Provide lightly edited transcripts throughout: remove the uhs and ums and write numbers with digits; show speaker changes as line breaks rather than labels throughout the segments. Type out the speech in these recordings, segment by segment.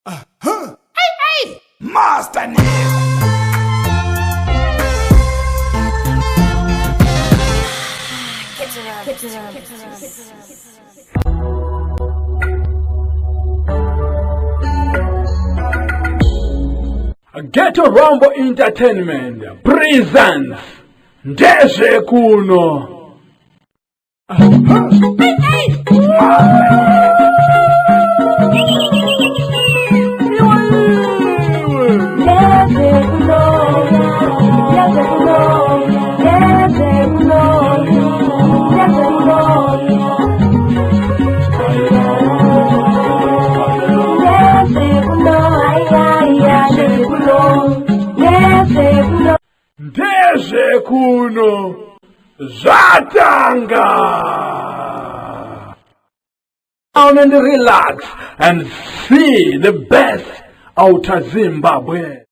Hey, hey! Master Nick!
Ghetto Rombo Entertainment presents Ndezve Kuno. Ndezvekuno zvatanga. Down and relax and see the best out of Zimbabwe.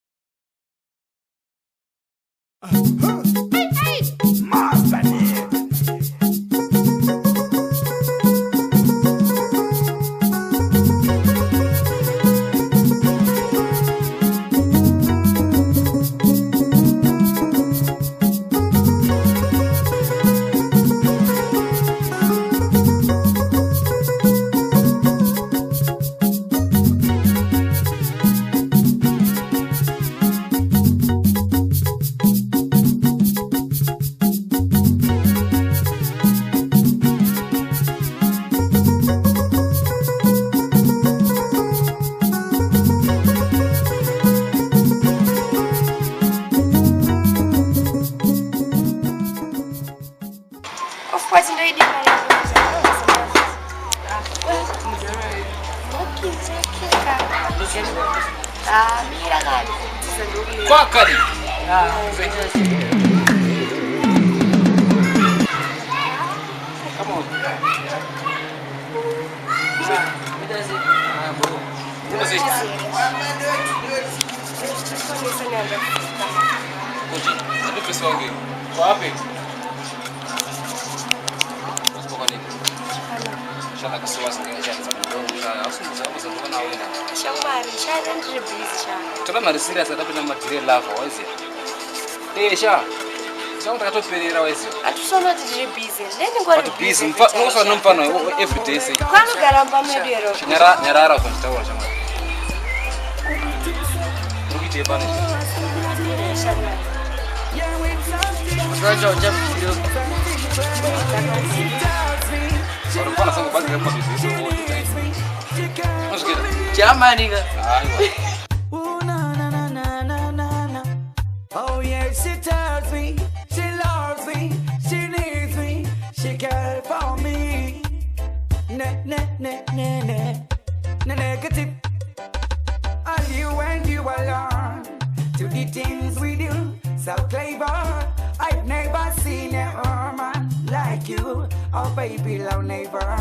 Master Nick!
Of course ndoidi mari. Ah, mira kani kutiza ndokulela.
Kwakari. Come on. Wapi?
Shamwari, shana ndiri busy sha.
Toda mari serious atapinda mumadhiri elava waiziya. Eh sha. Sha ndakatoperera waiziya.
Atisoona kuti ndiri busy. Ndinenge ngori
But busy unosana nomufana every day sei.
Kwanogara mumba medu ero.
Nyara nyarara ukanitaura shamwari. Uri kuitei pano izvi?
Shamwari.
Unofana sango bazi remabhizinesi all the time. Unozviketa?
Chamanika.
Aiwa.
Ooh, na na na na na na na. Oh yeah, she tells me she loves me, she needs me, she cares for me. Ne ne ne ne ne ne negative. All you and you alone to the things we do, so clever. I've never seen a woman like you. Oh baby, love never.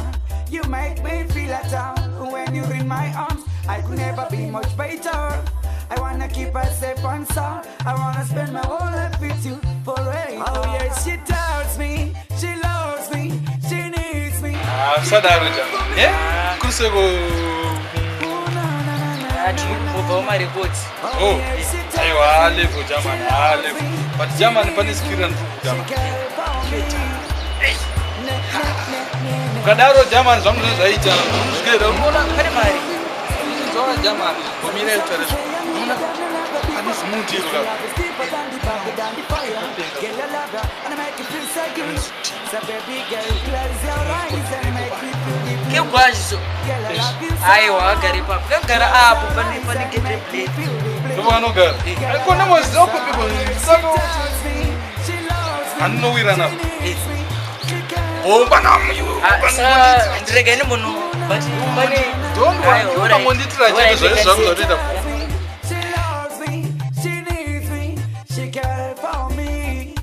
You make me feel at all when you're in my arms. I could never be much better. I wanna keep us safe and sound. I wanna spend my whole life with you forever. Oh yeah, she tells me she loves me, she needs me.
Ah, usadaro jama. Eh? Kuri seko
Ooh, na na na na.
Tiri marekodzi.
Oh. Aiwa, level German, ah level. But German pane skill randiri German. Ukadaro German zvangu zvinhu zvaita. Unozviketa
Unoona pane mari.
unoona German. Gomira utaure zvo. Unoona pane zimuti iro ka.
Kegwazhiso. Aiwa agare ipapo. Kagara apo pane pane gate reblade.
Ndovanogara. Aikona maziva kupiko. Saka handinowira napo. Bomba namo iwe.
Ah, saka ndirega ine munhu but pane
Don't
Aiwa,
want
alright.
unongondiitira chete
Alright,
zvaizvo zvangu zvatoita.
She loves me, she needs me, she cares for me.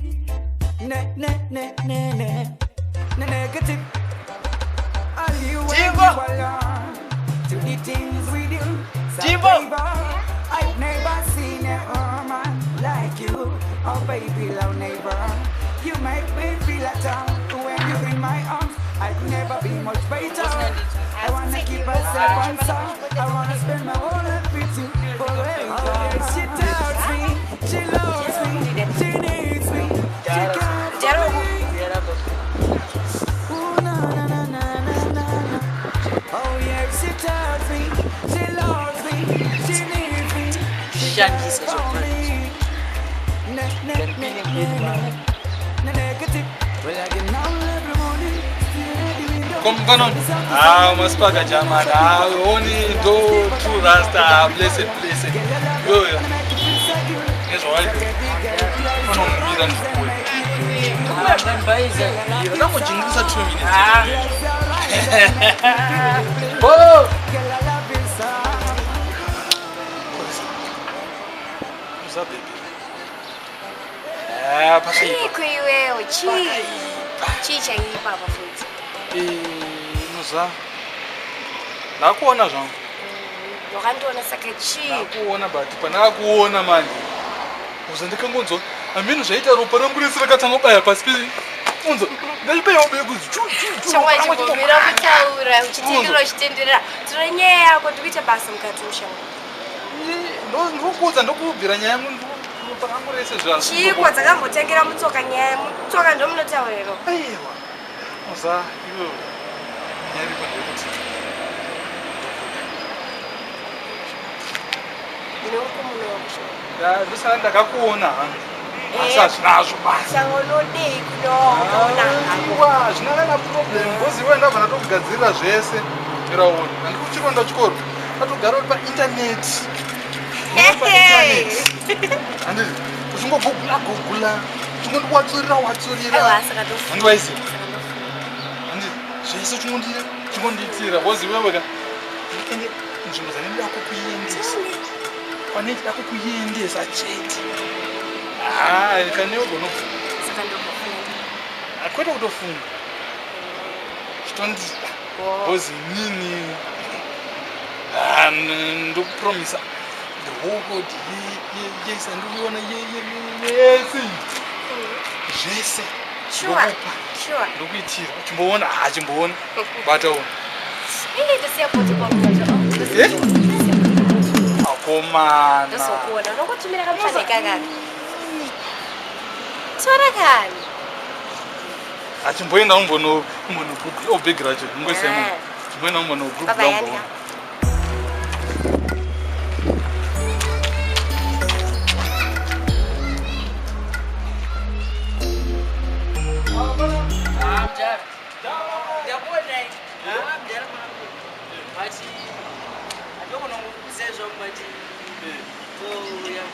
Ne ne ne ne ne ne negative. All you and
Jimbo.
you alone to the things we do. So
Jimbo.
clever. I've never seen a woman like you. Oh baby, love neighbor. You make me feel at home when you're in my arms. I could never be much better. I wanna keep us safe and sound. I wanna spend my whole life.
Muchishandisa zvokufana.
Komkano. Ah, masipaka jamani. Ah, only do true rasta. Blessed, blessed. Yo yo. Nezvawaita. Unomira ndikuwe.
Vanbaiza.
Ndangojingirisa 2 minutes.
Ah.
Bo. Uza baby. Ah, pasaipa.
Chiko iwewe, chii? Chii chaipa apa futi?
Unoza. Ndakuona zvangu.
Wakandiona saka chii?
Ndakuona but pandakakuona manje. Uza ndikangonzwa ameno zvaita ropa rangu rese rakatanga kubaya pasi pe unzo ndaibayawo baya kuzi chu chu chu.
Shamwa chimbomira kutaura, uchitenderera uchitenderera. Tine nyaya yako, ndikuita basa mukati mushamwa.
Ndokuudza ndokubvira nyaya yangu ropa rangu rese zvazvo.
Chikwa dzakambotengera mutsoka nyaya, mutsoka ndomunotaurero.
Aiwa. Uza iwe nyaya iripo ndeyekuti
Ndinokumunoko.
ndosara ndakakuona hangu. Asi hazvinazvo basa.
Sanga unodei kunoona hako.
Aiwa, hazvina kana problem. Because iwe ndabva ndatokugadzirira zvese. Miraona. Handikuchironda chikoro. Ndatogara uri paintaneti. Handiti uchingogugula gugula. Uchingondiwatsurira watsurira.
Aiwa, saka ndofunga.
Handiwaisi. Handiti zvese uchingondiitira. Because iwewe ka ende nzvimbo dzanenge kukuendesa. Kwanenge kukuendesa chete. Ah, kanewe gonofunga.
Saka ndokufunga.
Kwete kutofunga. Chitondida. Because inini ndokupromisa the whole world yese andikuiona yese zvese
Sure.
ndokupa
Sure.
ndokuitira chimboona ha chimboona bata una
Inge ndosiya poto kwamunoto.
Eh? Akomana.
Ndozokuona. Unongotumira kamutsvane kakaka. Tora kani.
Achimboenda umbono obhegi racho ungoisa imomo.
Ah.
Chimboenda umbono group
Baba
lamboona.
yandika.
Ah, mudhara. Ndakuonai. Ah, mudhara mwanangu. But handogona kukuziva zvangu but oh, yeah.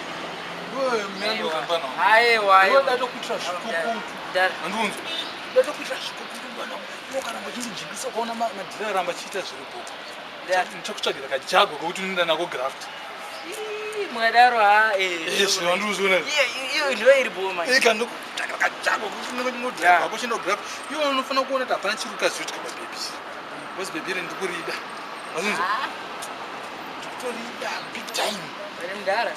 Iwe mnyandu kambana.
Aiwa,
Iwe
aiwa.
ndatokuitira zvikukutu.
Mudhara.
Handiunzwa. Ndatokuitira zvikukutu mwana wangu. Iwe ukaramba uchindijingisa ukaona madhira aramba achiita zviripo.
Mudhara.
Ndichakutsvagira kajago kekuti unoenda nako graft.
Ii, mukadaro ha eh.
Eh, zvino handiuziona.
Iyo ndiyo iri bho manje.
Ika ndokutsvagira kajago kekuti unenge uchingodrive hako uchienda kugraft. Iwe unofanira kuona kuti hapana chiri kukazoitika pabhebhi. Because bhebhi iri ndikurida. Wazinzwa? Ndikutorida big time.
Pane mudhara.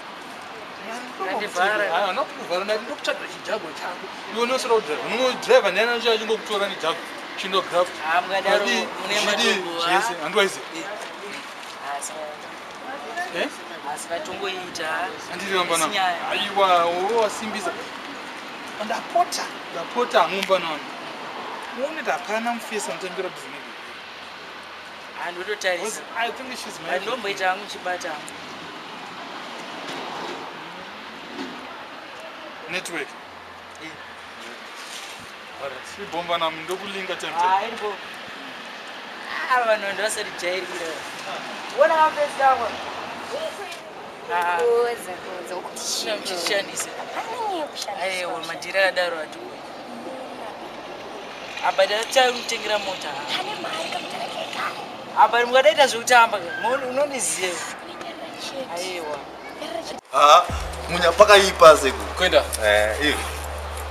Andivhara.
Haana kukuvhara ndati ndokutsvagira chijago chako. Iwe unoswera kudrive. Unongodrive ndiyani acho achingokutora nejago. Chindo graft.
Ah, mukadaro
Madii,
mune
zvidii,
matombo, ah.
zvese. Handiwaizi.
Ah, saka
Eh?
ah, saka tongoita.
Handiri mambana.
Sinyaya.
Aiwa, wowe wasimbisa. Ndapota, ndapota hangu mupana wangu. Uone kuti hapana mufesi anotambira dhuze nebhebhi.
Ah, ndototarisa.
I think she's my
Ndomboita hangu chibata hangu.
network.
Eh.
Alright, ibomba nami ndokulinka time
Ah,
time.
iripo. Ah, vanhu ndovasatijairira. Ona mapesi ako. Ah.
Kuza, kuza. Ukuti chii?
Muchishandisa.
Hapana nyaya yekushandisa.
Aiwa, madhiri akadaro hatiuyi. Apa ndachakutengera mota.
Pane mari kamudhara keka.
Apa mukadaita zvekutamba unondiziva.
Kunyarara chete.
Aiwa.
Nyarara chete.
Ha, munya pakaipa seku.
Kuenda.
Eh, ivo.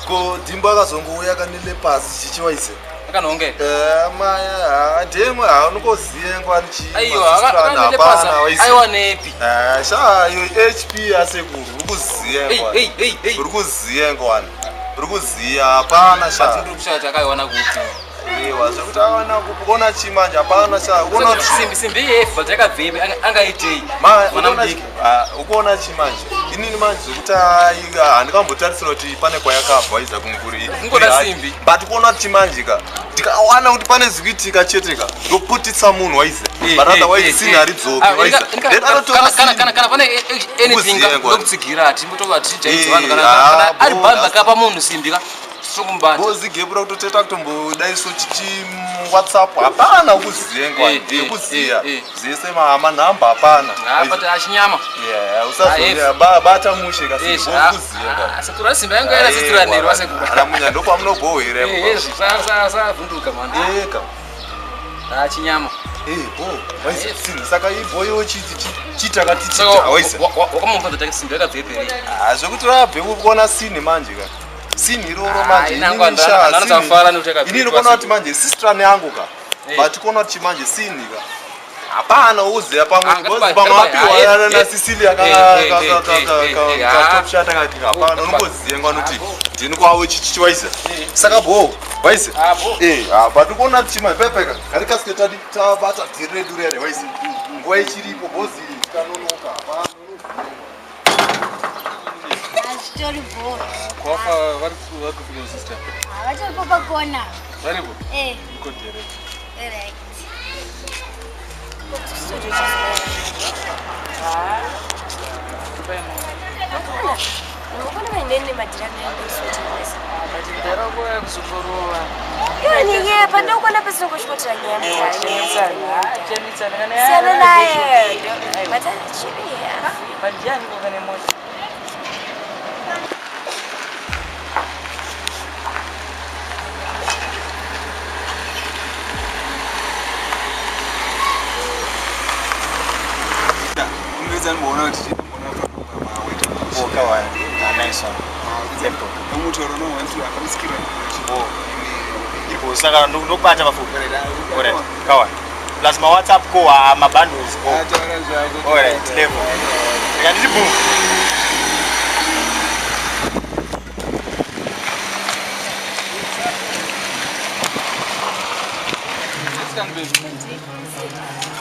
Ko dhimbo akazongouya kanile pasi chichiwaise.
Akanhonge.
Eh, maya, ha, ndemwe ha unongoziye ngwani chii.
Aiwa, akanele pasa. Aiwa nepi.
Eh, sha iyo HP yasekuru, uri kuziya
Hey,
ngwani.
hey, hey, hey.
Uri kuziya ngwani. Uri kuziya hapana
But
sha.
ndiri kushaya kuti akaiwana kupi.
Ewa, zvekuti awana kupi kuona chii manje hapana sha. Ukuona kuti
Simbi simbi yefu but yakabvepi angaitei.
Ma,
Mwana
ukuona
mudiki.
ukuona chii manje? Inini manje zvekuti handikambotarisira kuti pane kwayakabva iza kunguri.
Kungoda simbi.
But kuona kuti manje ka ndikawana kuti pane zvikuitika chete ka ndoputitsa munhu waize. But otherwise sini haridzoki waize. Then anotora
Kana kana kana pane anything
Kuziya kwa.
ndokutsigira timbotova tichaidza
Eh,
vanhu kana
ah,
kana ari
bo,
bhanda kapa munhu simbi ka titokumubata.
Bozi gebura kutoteta kutombodaiso chichi WhatsApp hapana kuziya
Eh, eh,
kuziya.
eh, eh.
Zvese manhamba hapana.
Ah, but achinyama.
Yeah, usazonya bata mushe kasi
Eh,
kuziya ka.
Sekuru simbi yangu era sister nero sekuru.
Ana munya ndopamunobhohera
Eh, eh, sa vhunduka mani.
Eka.
Ah, chinyama.
Eh, bo, waise sinhi saka ibhoyo chita kati
Saka
chita waise.
wakamubvunza kuti simbi yakabveperi.
Ah, zvekuti rabve kuona sinhi manje ka. Sinhi iroro
Ah,
manje.
inangu
inini sha,
anozafara nekuti
sinhi.
yakabve
Inini kuona kuti manje sister yangu ka.
Eh.
But kuona kuti manje sinhi ka. Hapana uziya pamwe
Ah,
because
ngatibai,
pamwe
ngatibai.
apiwa
Ah, eh,
na
eh,
Cecilia ka
eh, eh,
ka
eh,
ka ka
eh,
ka
eh,
ka
ah.
top shot akati hapana unongoziya ngwanoti
Ah, bo.
ndini kwawo chichi waise. Saka bo, waise.
Ah, bo.
Eh, ah, but kuona kuti chimai pepeka. Ngarikasike tadi tabata dhiri redu rere waise. Nguva ichiripo bozi tikanonoka hapana.
Hazvitori bho.
Kwafa vari kufika sister.
Havatoripo pakona.
Varipo?
Eh,
Iko direct.
right.
Unokona vaineni nemadhira naendesotengesa.
But mudhara wako yakuzongorova.
Iwe ninyepa ndokona pasina kuchikotera nyaya mudhara.
Chanitsana kana
Siyana naye. But chiri
Pandiani ko kane mota.
Saka ndokubata mafupi. Alright, kawa. Plus ma WhatsApp ko ma bundles ko. Alright, level. Ndikanditi boom.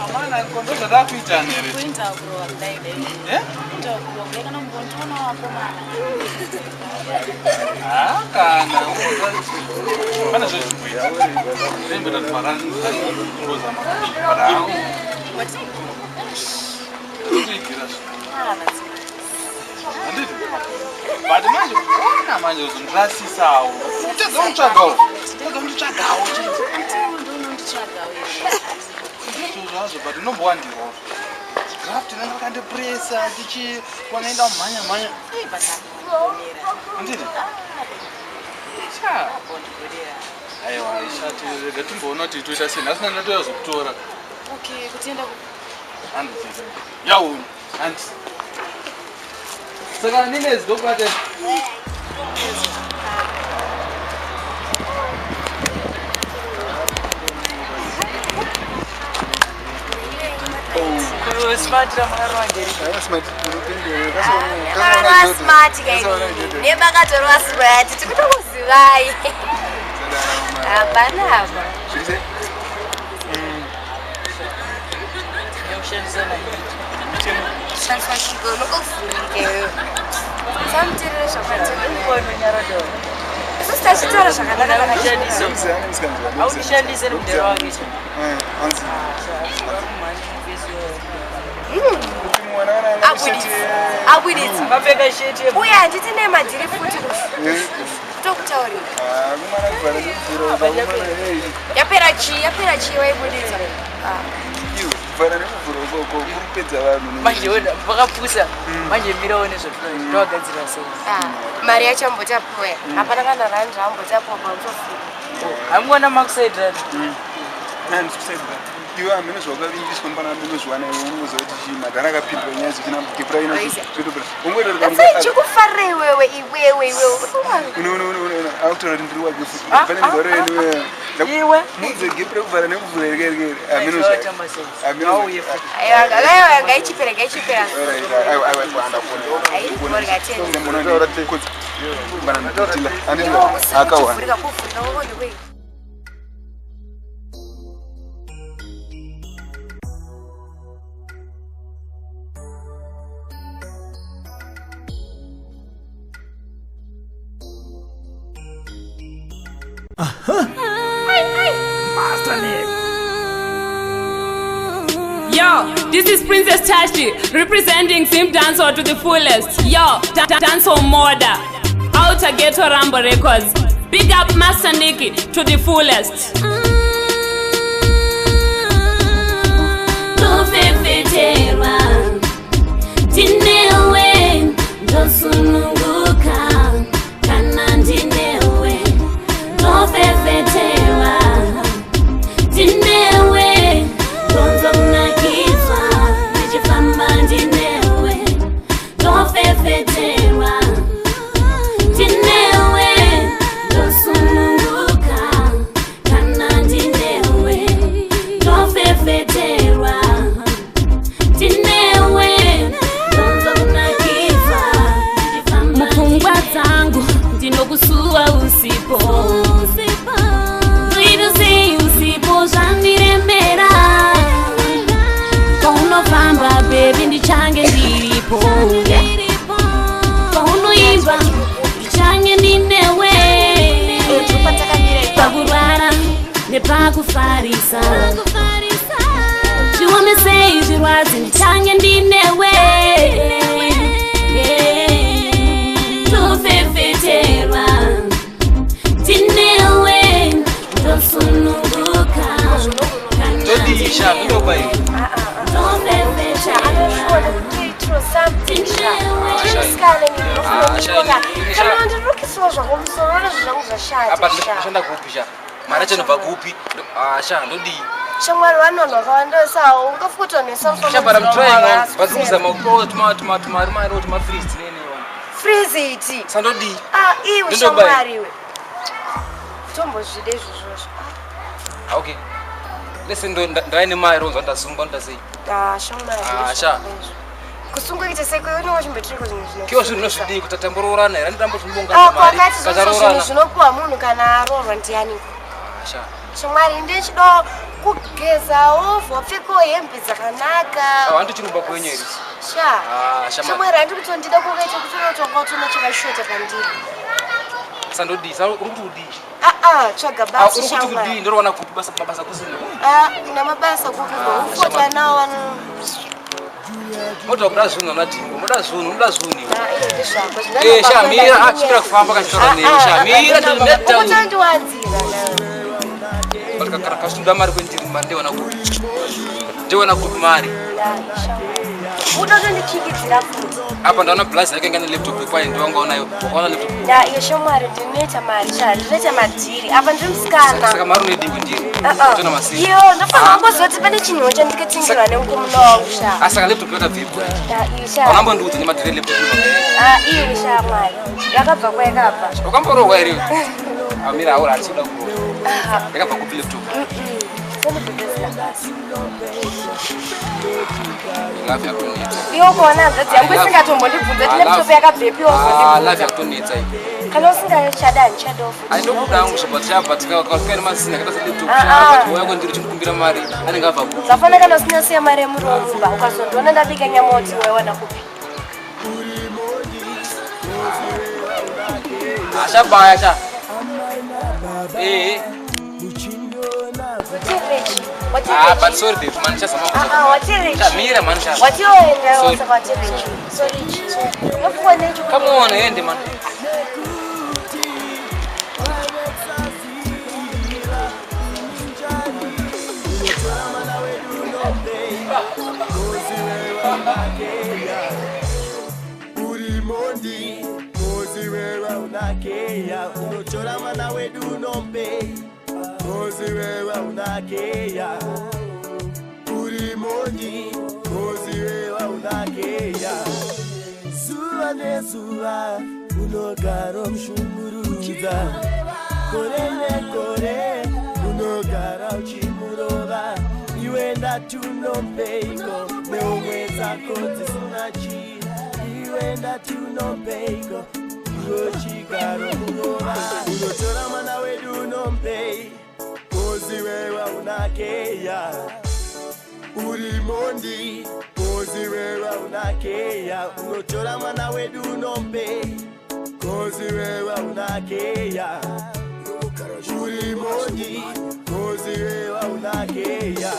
Amana kondo zvatakuitana here? Eh? Ah, kana pane zvezvikuita ndaimbota maraningozama kuigira handiti but manje ona manje uzondirasisawo utedza kunditsvagawo utedza kunditsvagawo chete ndizvo zvazvo but unombowandirwa graft inenge rakandipresa tichi wanaenda mhanya mhanya handiti cha aiwa ishati rega timboona kuti toita sei nhasi ndatoya zokutora
Okay, kutienda
handiti yauni handi saka ninezi ndokubata
Smart ramukarwangeri.
Yakarova smart kaini. Nemakatorova smart. Tikutokuzivai. Hapana apa.
Nekushandisa naiti.
Kushandiswa chiko unokuvhurike. Samuteerere zvakwatiri. Isusu tachitaura zvakanaka.
Aunishandise nemudhara wake cho.
Abuditsa. Abuditsa.
Akapfeka sheti
Uye handiti nemadhiri futi tokutaurira. Yapera chii? Yapera chii waibuditsa?
kuvhara nekuvhura ukoko kuri kupedza vanhu.
Manje wena vakapusa. Manje mirawo nezvatinoita. Towagadzira sei?
Ah, mari yacho ambotapuwa. Hapana kana rand raambotapuwa pamutofuka.
Hamuona makusaidhani.
Iwe hamene zvawakavimbiswa mupana hamene zviwana iwe unoziva kuti chii madhara akapindura nyaya dzechina gepura ino zvotopera.
Sei chikufarira iwewe iwewe iwewe.
Akutaura kuti ndiri wake futi pane mudhara enu.
Iwe
mudze gepu rekuvhara nekuvhura rike hamene.
Aiwa, aiwa, ngaichipera, ngaichipera.
Akawana.
Kuvhurika, kuvhurika, kuvhurika.
Master Nick.
Yo, this is Princess Tashi representing Zim Dancehall to the fullest. Yo, Dancehall Murder. Outer Ghetto Rambo Records. Big up Master Nikki to the fullest.
Tofefeterwa ndinewe, ndosununguka kana ndinewe. Tofefeterwa ndinewe, ndonzwa kunakidzwa ndichifamba ndinewe. Tofefeterwa ndinewe, ndosununguka kana ndinewe. Tofefeterwa ndinewe, ndonzwa kunakidzwa.
Mupfungwa dzangu ndinokusuwa usipo, ndoita sei usipo, zvandiremera. Paunofamba baby ndichange ndiripo, paunoimba ndichange ndinewe, pakurwara nepakufarisa, zviome sei zvirwadzi, ndichange ndinewe.
Tofefeterwa ndinewe, ndosununguka.
Todisha ndoba iyi.
Kana ndirukisiwa zvako musoro nezvo zvangu.
Apa
zvashata.
ndashanda kupi sha? Mari yacho inobva kupi? Ah, sha, ndodii?
Shamwari, vanhu vakawanda ungafuti vanhu.
Sha, but I'm trying man. But kuzama kupawo tuma tuma tuma mari tuma freeze tinene wana.
Freeze iti.
Sandodii?
Ah, iwe.
Ndindoba.
Shamwari iwe, tombozvida izvozvozvo.
Ah, okay. Listen, ndo ndaine mari onzwa ndasungwa, ndasei?
Ah, shamwari.
Ah, sha.
Kusungwa kuita sei? Kweunenge uchimbotiriko zvinhu zvino?
Kiwa zvinhu zvinozvidii kuti tamboroorana here? Andirambo
Ah,
timbongana mari.
kwakati zvozvo zvinhu
Kacharoorana.
zvinopiwa munhu kana aroorwa ndianiko?
Ah, sha.
Shamwari, ndichidawo kugezawo, vopfekawo hembe dzakanaka.
Ah, handichirumba kwenyu here?
Sha.
Ah, shamwari.
Shamwari, handi kutondida kukaita kutonotonga utona chakashota pandiri.
Sandodii? Sa uri kuti udii?
Aa, tsvaga
Ah,
basa.
uri kuti kudii?
Shamwari.
Ndorowana kupi basa? Mabasa kusina.
Ah, kuna mabasa kupi?
Ah,
Ufota
shamwari.
nawo vano.
Moda kuda zvinhu ana dhingo, moda zvinhu, moda zvinhu iwe.
Ah, iwe, ndezvako.
Eh, sha, mira, ah, chipira kufamba kachitaura newe, sha, mira, ndineta.
Ukutondiwanzira.
But kana kachitoda mari kwendiri, mari ndewana kupi? Ndewana kupi mari?
Utotondichikidzira futi.
Apa ndaona blazi yake ingane laptop kwaye ndiwangaonayo. Wakaona laptop?
Da, iyo shamwari, ndinoita mari sha, ndinoita madhiri apa, ndiri musikana.
Saka mari unoidii kwendiri?
Ah, ah.
Tona masiri.
Iyo ndofanira kungozoti pane chinhuwo chandikatingirwa nemukomuna wangu sha.
Ah, saka laptop yakabvepi?
Da, iyo sha.
Unambondiudza nemadhiri laptop inobva.
Ah, iyo shamwari, yakabva kwayakabva.
Wakamborohwa here? Amira aura achida kurohwa. Yakabva kupi laptop?
Sendibhedhezina basi.
Love yakutonetsa.
Iwe ukaona hanzvadzi yangu isingatombondibvunza kuti laptop yakabvepi,
Ah, love
wazondibvunza.
yakutonetsa iyi.
Kana usingachada, handichadawo futi.
Aindokuda hangu shabata shabata masina akaita selaptop.
Ah, ah.
Shabata wauya kwendiri uchindikumbira mari, anenge abva kupi?
Zvafana kana usinasiya mari yemuriwo mumba, ukazondiona ndabika nyama woti waiwana kupi?
Ah, shabaya sha. Eh.
Watirechi.
Ah, but sorry babe, man, chazama
Ah, watirechi.
Mira man sha.
Watioenda.
Sorry.
Saka watirechi, sorry, unofuwa necho.
Come on, ende man.
Uri mondi kozi wewe unakeya, unochora mwana wedu unompe kozi wewe unakeya. Uri mondi kozi wewe unakeya, zuva nezuva unogara mushungurudza, gore negore unogara uchimurova iwe. Ndatunompeiko neumwe dzako dzisina chii iwe? Ndatunompeiko iwe chigaro murova, unotora mwana wedu unompei kozi wewe unakeya. Uri mondi kozi wewe unakeya, unotora mwana wedu unompei kozi wewe unakeya. Unogara. Uri koziwe unakeya.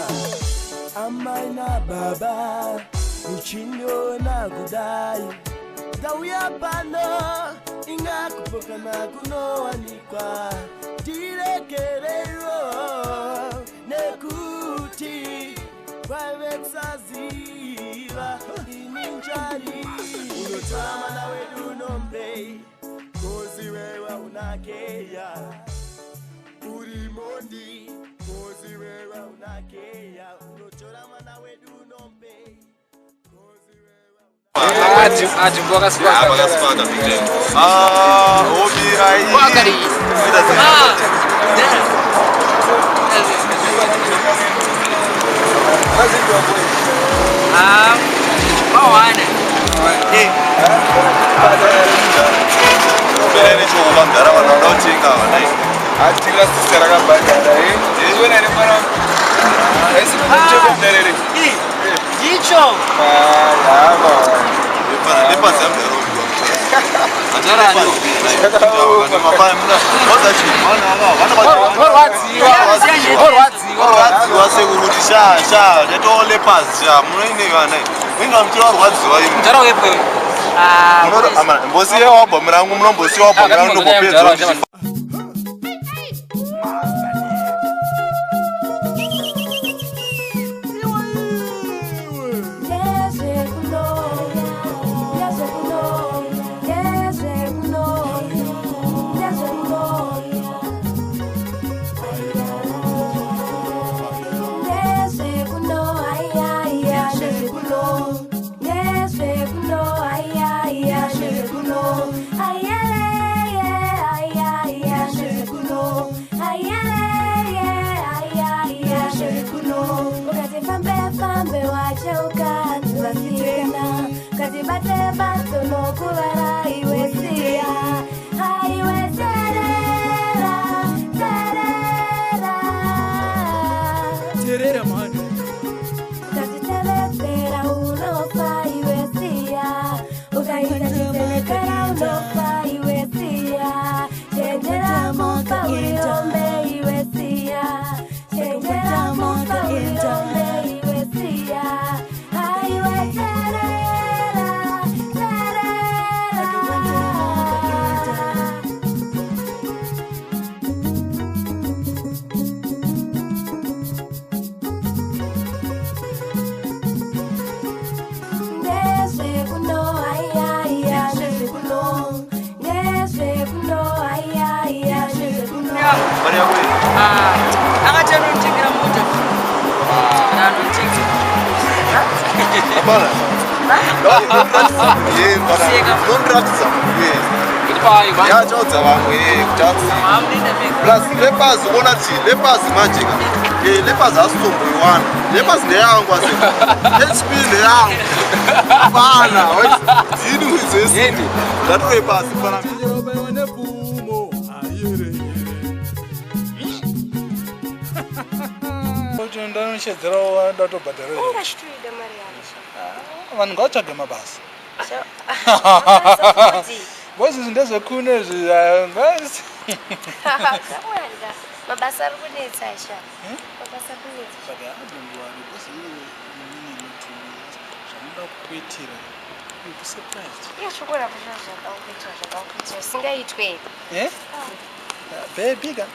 Amai na baba uchindiona kudai. Ndauya pano ingakupokana kunowanikwa. Tirekerero nekuti kwaive kusaziva ini njari. Unotora mwana wedu unomupei kozi wewe unakeya. Uri mondi kozi wewe unakeya. Unotora mwana wedu unomupei.
Orwadziwa sekuti sha sha netolepas sha munoine vana muinga muchirwarwadziwa imi mbosiya wabhomi rangu munombosiya wabhomi rangu ndombopedza. Plus lepazi ubona kuti lepazi manje ka lepazi asitomboiwana lepazi ndeyangu asi HP ndeyangu bana dzini kuizesi ndatove pasi pana.
Ndanoshedzerawo ndatobhadhara.
Ungachitoida mari yacho.
Vanhu ngavatsvage mabasa. Boys izvi ndezvekune izvi.
Zvakawanda. Mabasa ari kunetsa sha. Mabasa ari kunetsa.
But don't worry, because zvanoda kukuitira. You'll be surprised.
Iye chokora zvakakuitira zvakakuitira singaitwe.
Eh? Baby ka.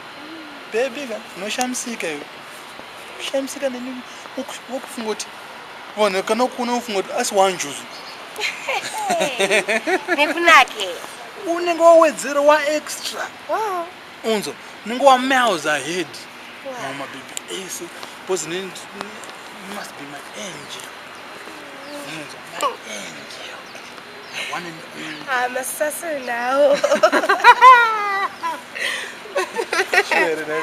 Baby ka, unoshamisika iwe. Shamisika neni wokufunga kuti vanhu kana kuona wofunga kuti asi wanjuzu.
Nekunake.
Unenge wawedzera wa extra. Unzo, unenge wa miles ahead. Mama baby ese because you must be my angel. Unzo, my angel. I want an angel.
Ah, masasa nawo.
Sure, nawo.
Hey, hey.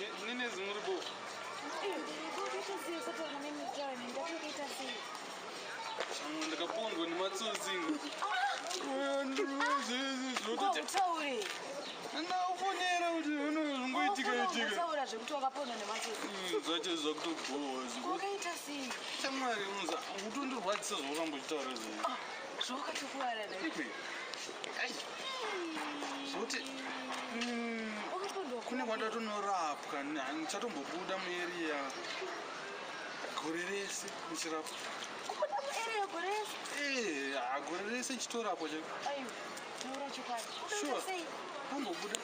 Nini zimuripo? Ndakapondwa nematsotsi.
Utaure.
Ndakufonera kuti zvingoitika itika.
Utaura zvekuti wakapondwa nematsotsi.
Zvacho zvakutobhowa.
Wakaita sei?
Shamwari unoza utondirwadzisa zvauramba uchitaura izvozvo.
Zvawakatokuwara ne?
Ipi? Ai. Zvoti kune kwandatonorapwa ndichatombobuda mueriya gore rese ndichirapwa.
Kubuda mueriya gore rese?
Eh, gore rese ndichitorapwa chaiko.
Aiwa, taura chokwadi.
Sure.
Unoita sei?
Ambobuda.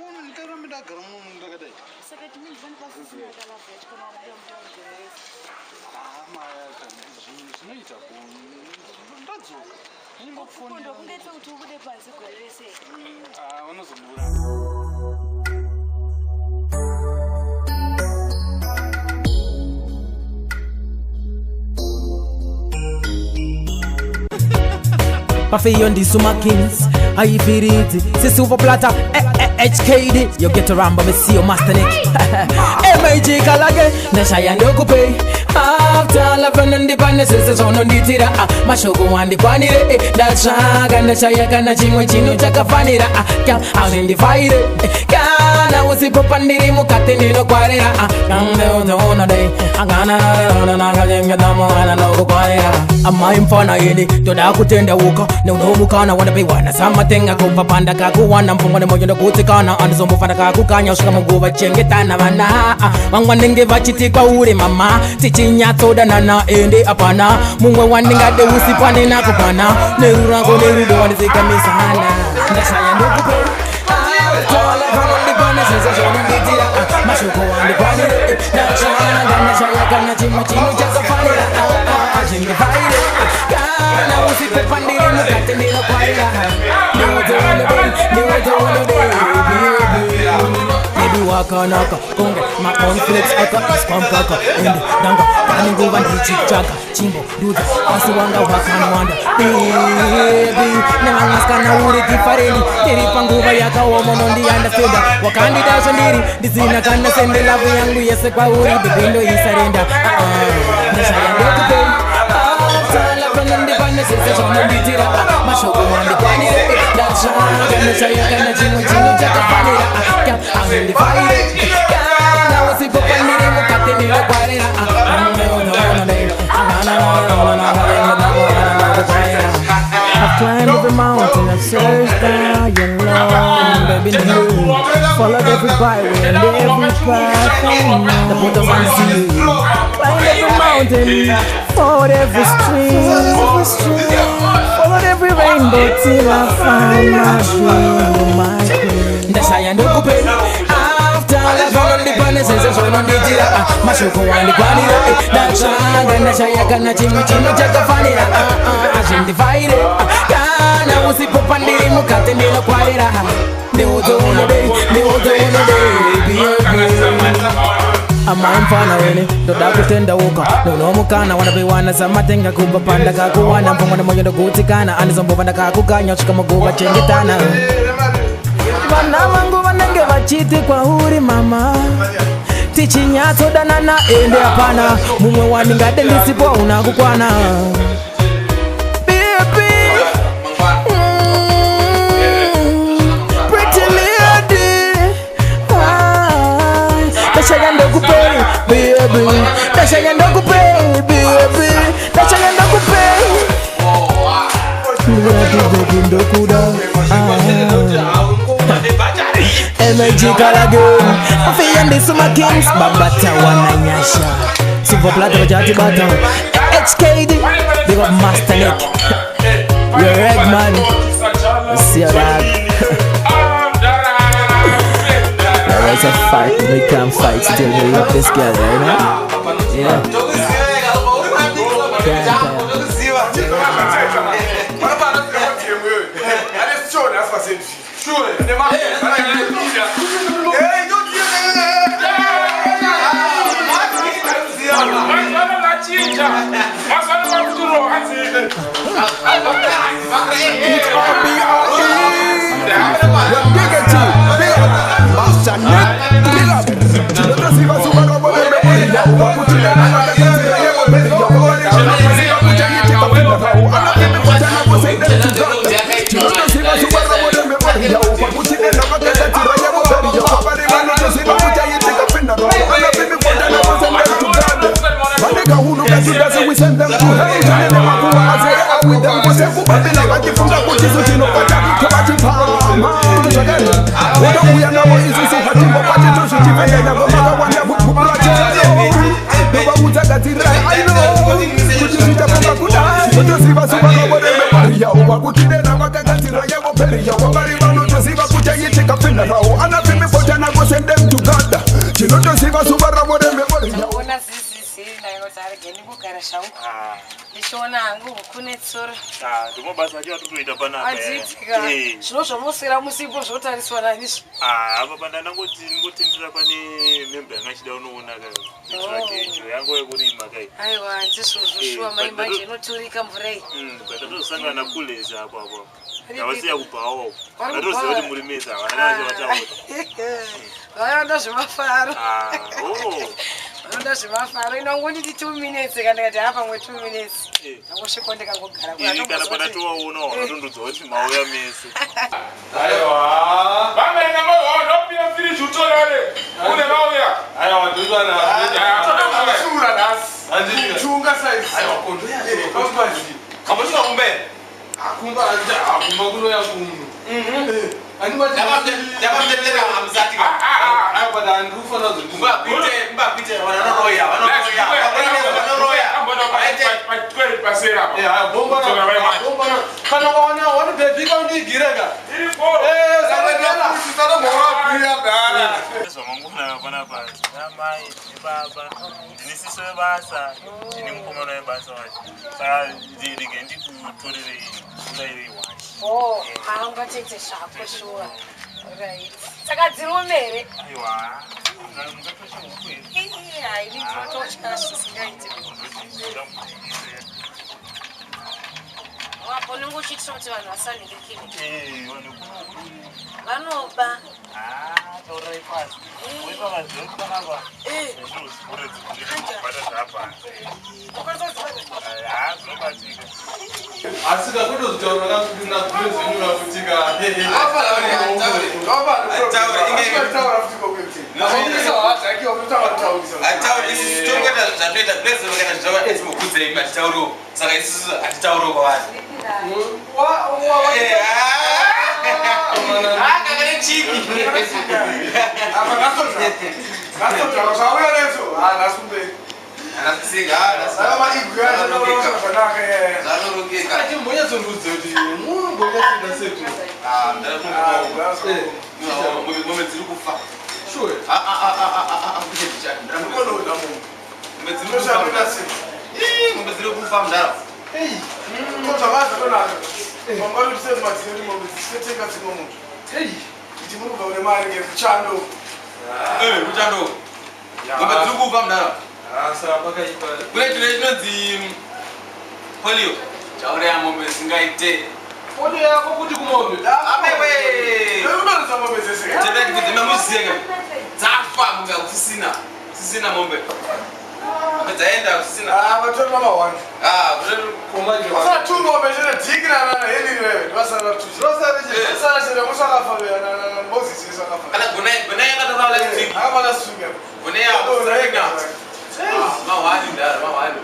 Uno ndikarambe ndagara muno ndakadai.
Saka timini pane pasisina kalabva yacho kana wabuda mutauni gore rese.
Maya kana zvinhu zvinoita ku ndadzoka.
Kupondwa kungaita kuti ubude panze gore rese.
Ah, unozobuda.
Buffy on the Suma Kings, Ifirit, Silver Platter, HKD. You get around, but me see your master Nick. MAG Kalage, Nashaya Ndokupe. After love and the paneses on the tira, Mashoko and the Kwanire, Dashaga, Nashaya, Kanachimo, Chino, Chakafanira, out in the fire. Kana usipo pandiri mukati ndinokwarira kandeotoona dei akana amai mfana ini toda kutendeuka neunomukana wanapiwana samatenga kubva pandakakuwana mfungwa nemoyo ndokutsikana andizombofana kakukanya kusvika muguva chengetana vana vamwe vanenge vachiti kwauri mama tichinyatsodanana ende hapana mumwe wandingade usipane nakupana nerurako nerudo wandidzikamisana ndashaya ndokupe mashoko wandikwanire ndachanga ndashaya kana chimwe chinhu chakafanira azvindifaire kana usipo pandiri mukati ndinokwarira baby wakanaka kunge maconflicts akaiswa mukaka ende ndanga pane nguva ndichitsvaga chimbo ndudza asi wanga wakanwanda bebi nevamwasikana uri tifareni tiri panguva yakaoma unondiandastenda wakandida zvandiri ndisina kana sende lavu yangu yese kwauri bebi ndoisarenda ndashaya ndokupei ndipane mashoko wandikwanire ndatsvaga ndashaya kana chimwe chinhu chakafanira azvindifaire kana usipo pandiri mukati ndinokwarira I've climbed every mountain, I've searched high and low, baby, new. Followed every byway and every path I know. The photos I see. Climbed every mountain, fought every stream, followed every rainbow till I found my dream, my queen. Ndashaya ndokupe after love ndipane sese zvononditira mashoko wandikwanire ndatsvaga ndashaya kana chimwe chinhu chakafanira azvindifaire kana usipo pandiri mukati ndinokwarira ndiudze unodei ndiudze unodei baby amai mfana wene ndoda kutendeuka neunomukana wanapiwana samatenga kubva pandakakuwana mfungwa nemoyo ndogutsikana andizombova ndakakukanya kusvika muguva chengetana vana vangu vanenge vachiti kwauri mama tichinyatsodanana ende hapana mumwe wandingade ndisipo hauna kukwana Baby, pretty lady, ndashaya ndokupei baby, ndashaya ndokupei baby, ndashaya ndokupei ndiratidze ndokuda MAG Kalage, Mafia Ndisuma Kings, Babata Wananyasha, Silver Platter Bajati Bata, HKD, Big up Master Nick, You're egg man, see you dog. There is a fight, we can't fight still, we love this girl, you know? Yeah.
Master Nick, big up.
Ndichiona hangu huku netsuro.
Ndimo basa acho atotoita panapa.
Adziitika. Zvino zvamoswera musipo zvotariswa nani izvi?
Apa pandanangoti ngotendera pane member yanga achida unoona ka. Truck iyo yangu yekurima kai.
Aiwa ndizvozvo shuwa mai manje inoturika mvura iyi.
Tatozosangana kulezi apo apo. Ndavasiya kubhawa. Ndatoziva kuti muri mese havana kana chavataura.
Vanoda zvemafaro. Vanoda zvemafaro. Inongonditi 2 minutes kana ndikati ha pamwe 2 minutes. Ndangosvika ndikangogara.
Ini kana pandatovaona wakatondudza kuti mauya mese.
Aiwa. Vamene maona firiji utorare. Kune vauya.
Aiwa ndozvana.
Sura nhasi.
Chunga size. Aiwa kondo yacho.
Kamuchika kumbe.
Akumba akumba kunoya kuno.
Ndakamutenderera hamusati.
Aiwa but handikufana
Mbapite mbapite vanoroya vanoroya. Vanoroya.
Patwere pasera apa.
Eh bomba na bomba na. Kana waona wani baby ka undigireka.
Iripo.
Eh sakadela.
Sisana mora bhara.
Zvamangona panapa namai nebaba ndine siso webasa ndine mukomana webasa wacho saka rege ndikutorerei unairei wachi.
Oh, haungatete zvako shuwa. Right. Saka dzirume here?
Aiwa. Mungatosha huku here?
Ii, ini ndinototya zvisingaiti. Wapo unenge uchiitira kuti vanhu vasanhingirikire.
Vanhu
vanoba.
Taurai pasi. Uipa vaziva kuti panapa. Ndozvibata zvapanze. Zvinobatika.
Asi kakutozotaura nakunezenyura kuti ka.
Atauri isusu tongoita zvatoita kulezero kana zvava timokudzei matitauriwo saka isusu hatitauriwo kwavari. Kakane chiki.
Zvauya nezo nhasi kumberi.
Chimbonyatsondiudze kuti munombonyatsenda sei
Mombe dziri kufa. Mombe dziri kufa mudhara. Kuchando. Mombe dziri kufa mudhara. Kune chiro chinonzi polio. Chauraya mombe singaite.
Polio yako kuti kumombe.
Amewe. Tenda kuti mamuziye. Dzafa mombe kusina. Sisina mombe. Mombe dzaenda kusina.
Vatori mama one.
Komanje.
Vasara two mombe chete dhiki na na heli rewe. Vasara two. Vasara chete. Vasara chete musakafa na na Moses isakafa.
Kana gonai gonai yakatara last week.
Akaba last week.
Gonai yakusina. Mahwani mudhara mahwani.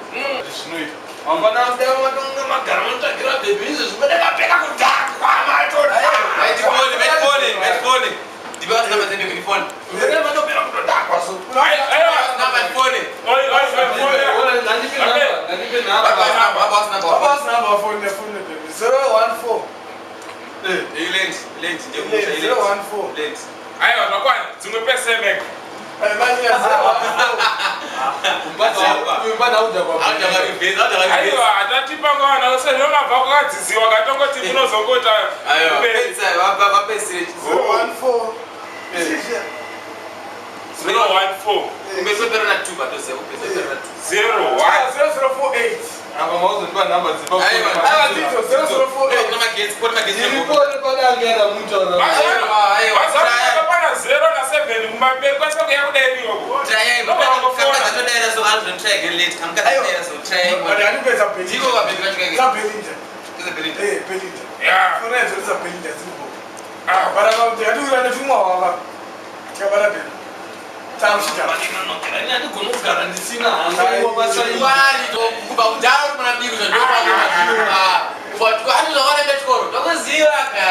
Zvinoita. Mangwana muda magara munotsvagira bhebhi izvo zvimene mapeka kudhakwa matodha.
Maitipone maitipone maitipone. Ndibasa namba dzende kunifone.
Mene matopera kutodhakwa so.
Namba ndifone.
Ngandipe namba. Ngandipe namba.
Baba namba phone phone baby. 014.
Iland land ndekumusha
iland. 014.
Land.
Aiwa zvakwana dzimwe pese mega. Aiwa hatatipa ngwana sezvo mabva kwakadzidziwa katongoti munozongota 014
Kumesopera na 2 batoziva kupesopera na 2.
01
0048.
Apa mauzondipa namba dzipa.
Kuna magetsi, kuri magetsi.
Iripo padangera mutaura.
Vazana pana 0 na 7 kumamberi kwese kuya kudai ikoko.
Tayai, vakatodaira so
Try again later. I'm gonna so try.
But I didn't pay
Ndiko ka Belinda chikake.
Za Belinda.
Za Belinda.
Eh, Belinda.
Yeah.
So naye za Belinda zilipo. Ah, bara ba kuti atiura netumwa wava. Tikabara Belinda. Tamushita.
Andigona kugara ndisina hangu basa
Wali to kuba kudhara kuti mana biko zvo pa. Kuba kwani zvakaenda chikoro. Ndokuziva ka.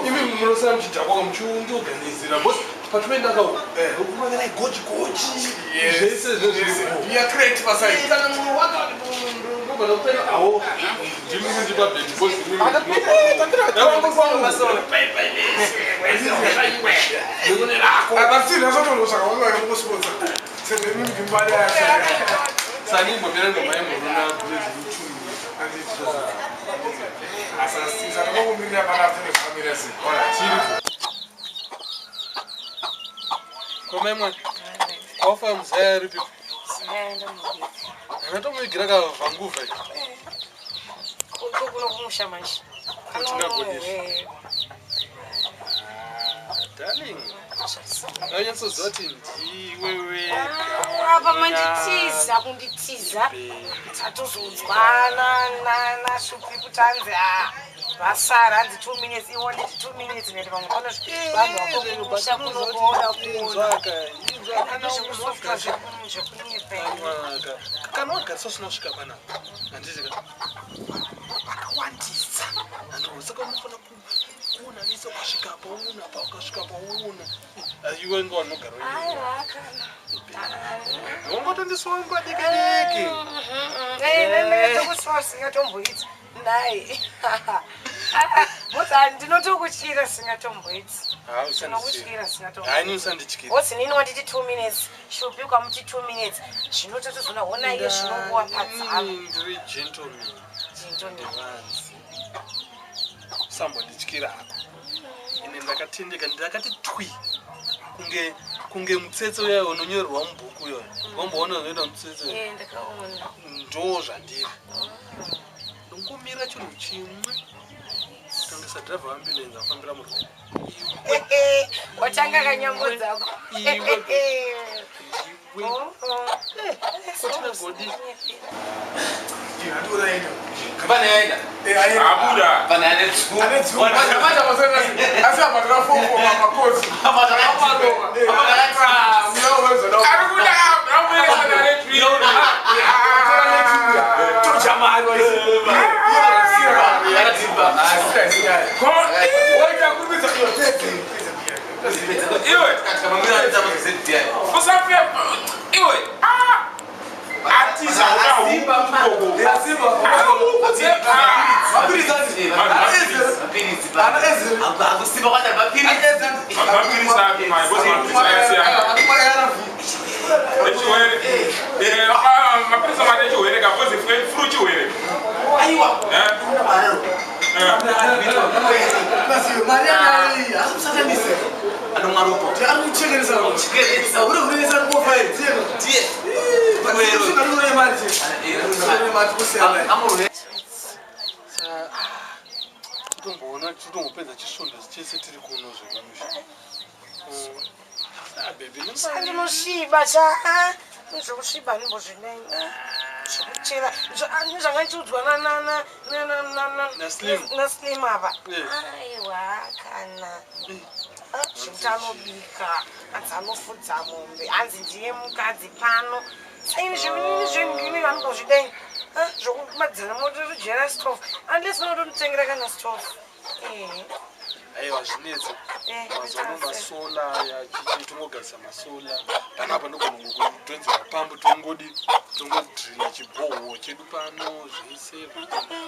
Imi munosara muchidhakwa muchiundiorganizira bcause patinoenda kaukuvakanai gochi gochi zvese zvezviriawo ndimikundipa bhendisanimbombera ngoma Komai mwana, wafa muzaya aripi? Anatomuigira kavhanguva iyi.
Kuno kumusha manje.
Tingagodizvi. Darling, ndanyatsoziva kuti ndiwe wega.
Apa manditiza kunditiza. Tatozonzwa nashupi kuti anzi vasara hanzi 2 minutes iwo nditi 2 minutes ndati pamwe pano vanhu vakomusha kunokuona kuona.
Zvekunyepa. Kana wagarisa usina kusvika panapa, handiti ka akawandisa. Saka unofana kuona vese ukasvika apa uona apa ukasvika apa uona. Iwe inga wanogara
Aiwa kana.
wangotondiswa diki diki.
Ndinotokusiwa singatomboiti. Ndai. Muti ndinotokutyira singatomboiti. Ndinokutyira singatomboiti.
Hayi usandityira.
Wotsi nini wanditi 2 minutes, shupi ukamuti 2 minutes. Zvinototozona ona iye zvinonguwa padzavo.
Ndiri gentleman.
Gentleman.
Ndivanzi. Usambondityira hako. Ine ndakatendeka ndakati twi. Kunge mutsetse uya unonyorerwa mubhuku uyo. Wamboona zvinoita mutsetse.
Eh, ndakaona.
Ndo zvandiri. Ndongomira chinhu chimwe. Tangisa driver ambulance afambira murwere.
Watanga kanyambo dzako.
Iwe. Kotina godi.
Pane yaenda.
Abuda.
Pane ane tsu.
Ane tsu. Asi abhadhara fofo pamakosi.
Iwe. Usafia. Iwe. Atiza ukahuku.
Aiwa.
Mari yanga asi musatanise.
Anomwaropo.
Ari kuchekeresa.
Kuchekeresa.
Uri kurevesa ngofa here?
Ndiye.
Tomboona titombopedza chisvondo chese tiri kuno zvekumusha.
Ndinosviba cha zvokusviba ndimbozvinei zvekuchera zvangandichiudzwa naSlim apa. Aiwa kana zvekuti anobika, hanzi anofudza mombe, hanzi ndiye mukadzi pano. Saini zvinini zvinini vanombozvidai zvokumadzana motorujera stove, unless unotonotengera kana stove.
Aiwa zvinetsi. Mazuva ano masola aya chichi tongogadzisa masola. Panapa ndogona kudhonzera pambu tongodi tongodrilla chibhoho chedu pano zvese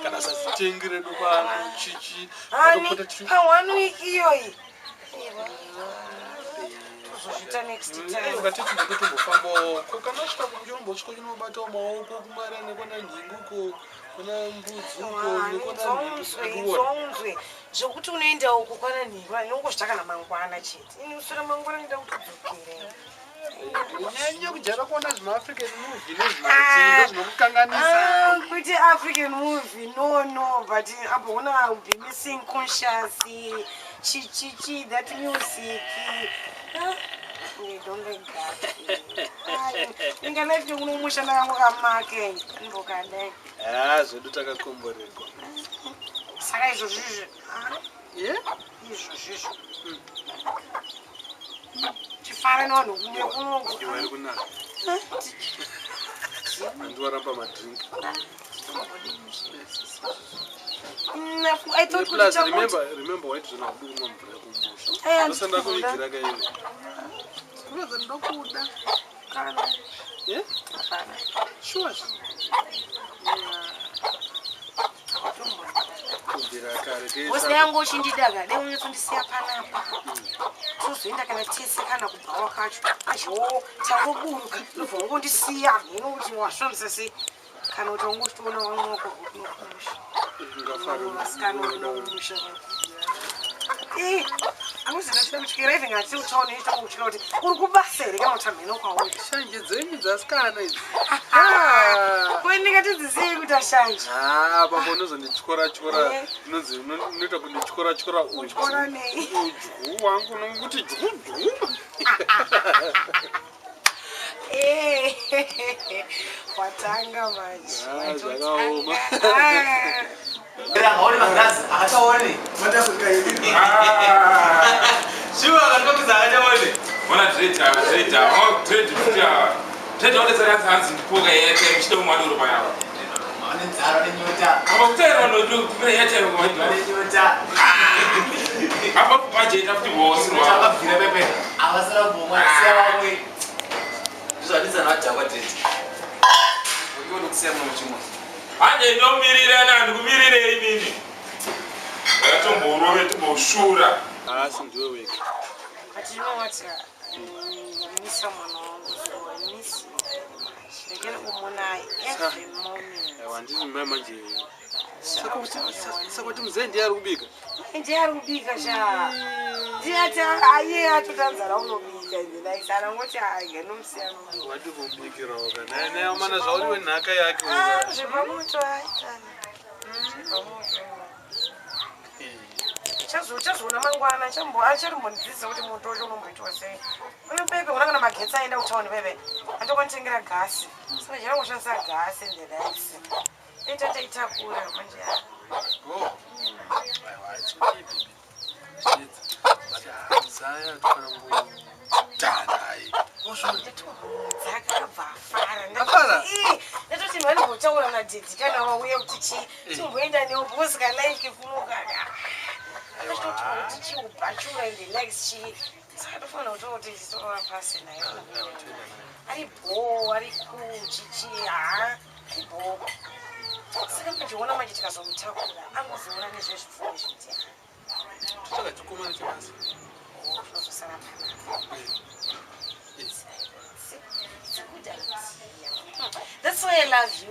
kana sasitengi redu pano chichi.
Hani pa 1 week iyoyi. Tozozviita next time.
Ukatiti ndikutombofambawo ko kana svika kuchinombosvika chinobatawo maoko kumara nekwana nhingi uko kuna mbudzi uko nekwana
Nzonzwe zvekuti unoenda uko kwana nhingi unongozvita kana mangwana chete. Ini usura mangwana ndida kutodzokera.
Nyanya kujaira kuona zvimaAfrican movie nezvimatii ndozvinokukanganisa.
Kuti African movie, no, but apo una I'll be missing conscious, chi chi chi, that music. I don't like that. Inga life yekunomusha ndakangokamake ndokadai.
Ah, zvedu takakomborerwa.
Saka izvozvo izvo.
Yeah?
Izvozvo izvo. Chifara nevanhu kuno.
Iwe iri kunaka. Andiwaramba madrink.
I thought
Plus, remember waiti zvona haudi kumwa mvura yekumusha. Ndosanda kuvigira kaiwe. Kuratidza ndokuda. Yeah? Sure. Kubvira kare
Wose yangu uchindidaka, dai unyatsondisiya panapa. Tozoenda kana tese kana kubhawa kacho. Azvo tangoburuka, ndobva wangondisiya. Hino kuti wasvambisa sei? Kana kuti wangochitoona vamwe wako kunokumusha. Vasikana kunokumusha. Anozina kutyira even ngati utaone itokutyira kuti uri kubasa here kana kuti hamheno kwauri.
Shanje dzenyu dzasikana idzi.
Ko ndingatidzisei kuti ashanje?
Ah, baba unozondityora tyora. Unonzi unoita kundityora tyora udyu.
Utyora nei?
Udyu wangu unonguti dyu dyu.
Watanga manje.
Ah, zvakaoma.
Akaone magirazi, akachaone. Shuwa akatokudza akachaone.
Ona dread ava, dread ava, oh dread futi ava. Dread aonesa hanzi ndipoka airtime chida kumwadoro payava.
Ane nzara nenyota.
Apa kutaira vanhu kupira airtime kwa
Nenyota.
Apa budget futi vose rwa.
Akabvira pepe. Avasara kubomwa siya vamwe. Ndizvo najakwa dread. Ukiona kusiya muno muchimwe.
Hanje ndomirira nani kumirirei inini. Ndakatomborove tomboshura.
Asi ndiwe wega.
But you know what? I miss someone wangu, so I miss you very much. Ndakena kumona every moment.
Aiwa ndini mai manje. Saka kuti muzee ndiye ari kubika.
Ndiye ari kubika sha. Ndiye ati aye atotanzara unobika nje like sana ngoti aye nomusiya anobika.
Wadi kumubikirawo kana. Naye mana zvauriwe nhaka yake.
Ah, zvepamoto aitana. Zvepamoto. Chazoona mangwana acharimbondidzidzisa kuti moto wacho unomboitwa sei. Uyu pepe una kana magetsi aenda kutauni pepe andokwanitengera gasi. Saka ndicharangoshandisa gasi and the likes. Ita taitakura manje.
Oh. Aiwa, it's okay baby. But Zaya tofanira kungotana ayi.
Dzakabva afara.
Afara?
Ndatoti vanimbotaura nadhedhi kana vauya kuti chii timboenda newo because kalife kunogara. Achitotaura kuti chii ubhachura and the likes chii. Saka tofanira kutaura kuti titorora pasi naye. Ari bho, ari cool, chichi, haa, ari bho. Saka machiona manje tikazomutakura angozoona nezvezvipfuwo izvi.
Totsvaga chikomana chebasa.
Tinozosara panapa. It's a good idea. That's why I love you.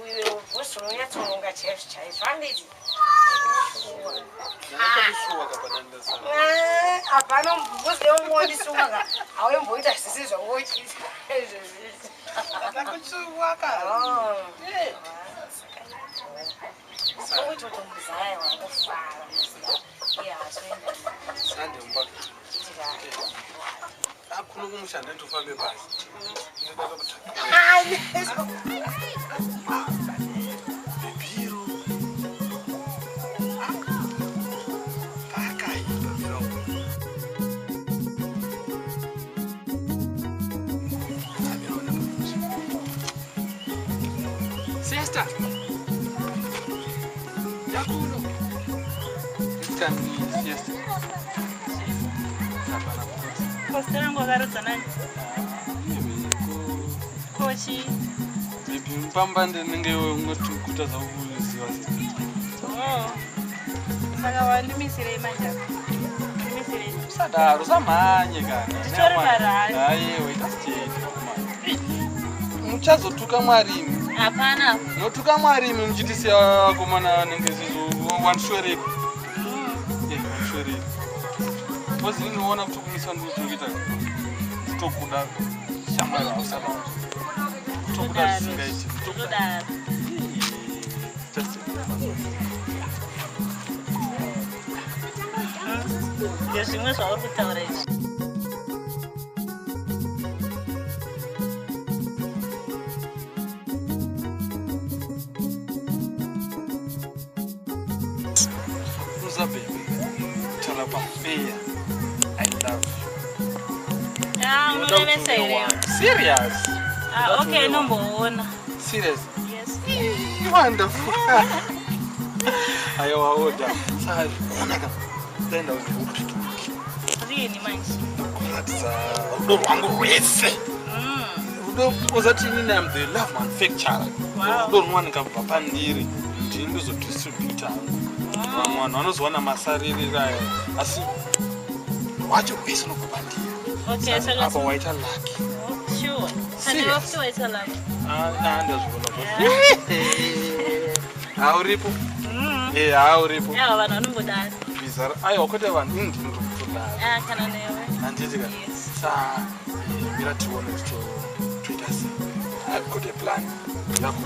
Iwe unonyatsoronga chaizvo chaizvo, handiti? Hapana mbuzi yeumondisuka hauimboita zvisi zvangochiita izvezvizvi.
Ndakusuwaka.
Uite kuti muzaya wangofara.
Sande mubaka. Akuno kumushanda ndofambe basi. Bebiro. Pakaipa miro. Sister. Yakuno. This siesta.
Kosta rangu wakarodza nani? Kochi.
Baby, mupamba ndinenge ungoti zvakuziva.
Oh. Saka wandimisirei manje apa? Ndimisirei.
Usadaro, usamhanye kana.
Nditori parari.
Aiwa, ita state. Muchazotuka mwarimi.
Hapana.
Notuka mwarimi muchitisiya vakomana vanenge zizvo wanishoreki. Wanishoreki. Because ndinoona kuti kumisa ndikutokuita kutokuda shamwari hausadaro. Kutokuda zvisingaiti.
Kutodaro. Ndezvimwe zvauri kutaura izvi.
Uza baby. Tala pamfeya. I love you.
Ah, unorevesa here?
Serious?
Ah, okay, nomboona.
Serious?
Yes.
Wonderful. Aiwa oda. Saka ona ka. Ndaenda kupiki.
Rini manje?
Kuratidza rudo rwangu rwese. Rudo uzati inini I'm the love manufacturer. Rudo runowanika kubva pandiri. Ndini ndozodistributa hangu. Vamwe vanhu vanozowana masaririra aya asi wacho rwese unobva pandiri.
Okay, saka
Apa waita lucky.
Sure. Saka wafuti waita lucky.
Ah, ndazviona zvose. Hauripo? Eh, hauripo.
Ava vanhu vanombodaro.
Bizarre. Aiwa kwete vanhu ini ndini ndikutodaro.
Ah, kana newe.
Handiti ka. Sa mira tione kuti toita sei. I've got a plan. Yako.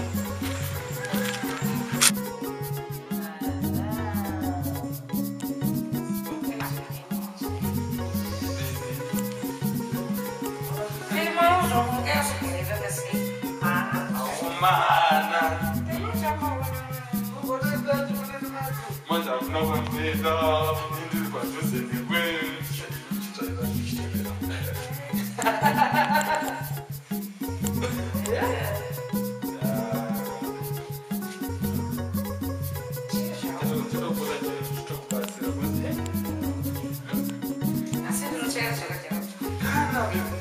Mana. Manje hakuna kwandinoenda, ndiri padhuze newe. Chitsvaira ndichitevera.
Asi ndinochaira zvakadaro.
Kana baby.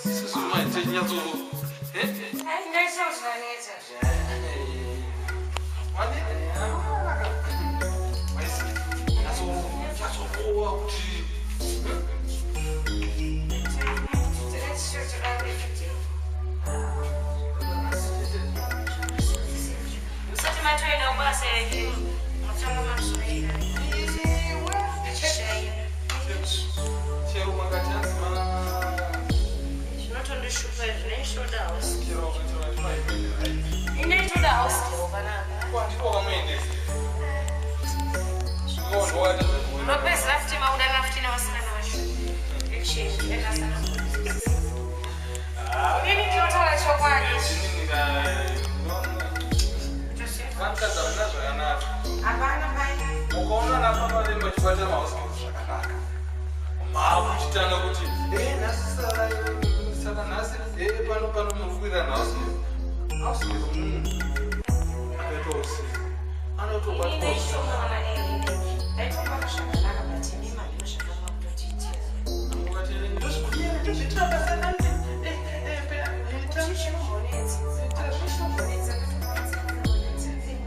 Isusu manje tinyatso
Ai, ndaisa zvanetsa. Musati matoenda kubasa here? Mutanga maswera. Zvinotondishupa izvi, ndaitoda house. Ndaitoda house girl panapa. Unopedzera futi makuda futi nevasikana vacho. Echezvi, ndakasana. Inini ndinotaura chokwadi.
Vanhukadzi havana zvakanaka.
Hapana pai.
Ukaona napapa vanenge vachibata mahousehelp zvakanaka. Maakuchitanga kuti nhasi saka nhasi pano pano muri kuwirirana househelp. Househelp munhu akaitwa usiku anotobatwa
Inini ndaitonga ndaitonga zvakanaka but imi mandino zvakanga kutotiitira.
Ukati ndozvikuyera ndozviitira basa nani
Chii chinombonetsa? Chinombonetsa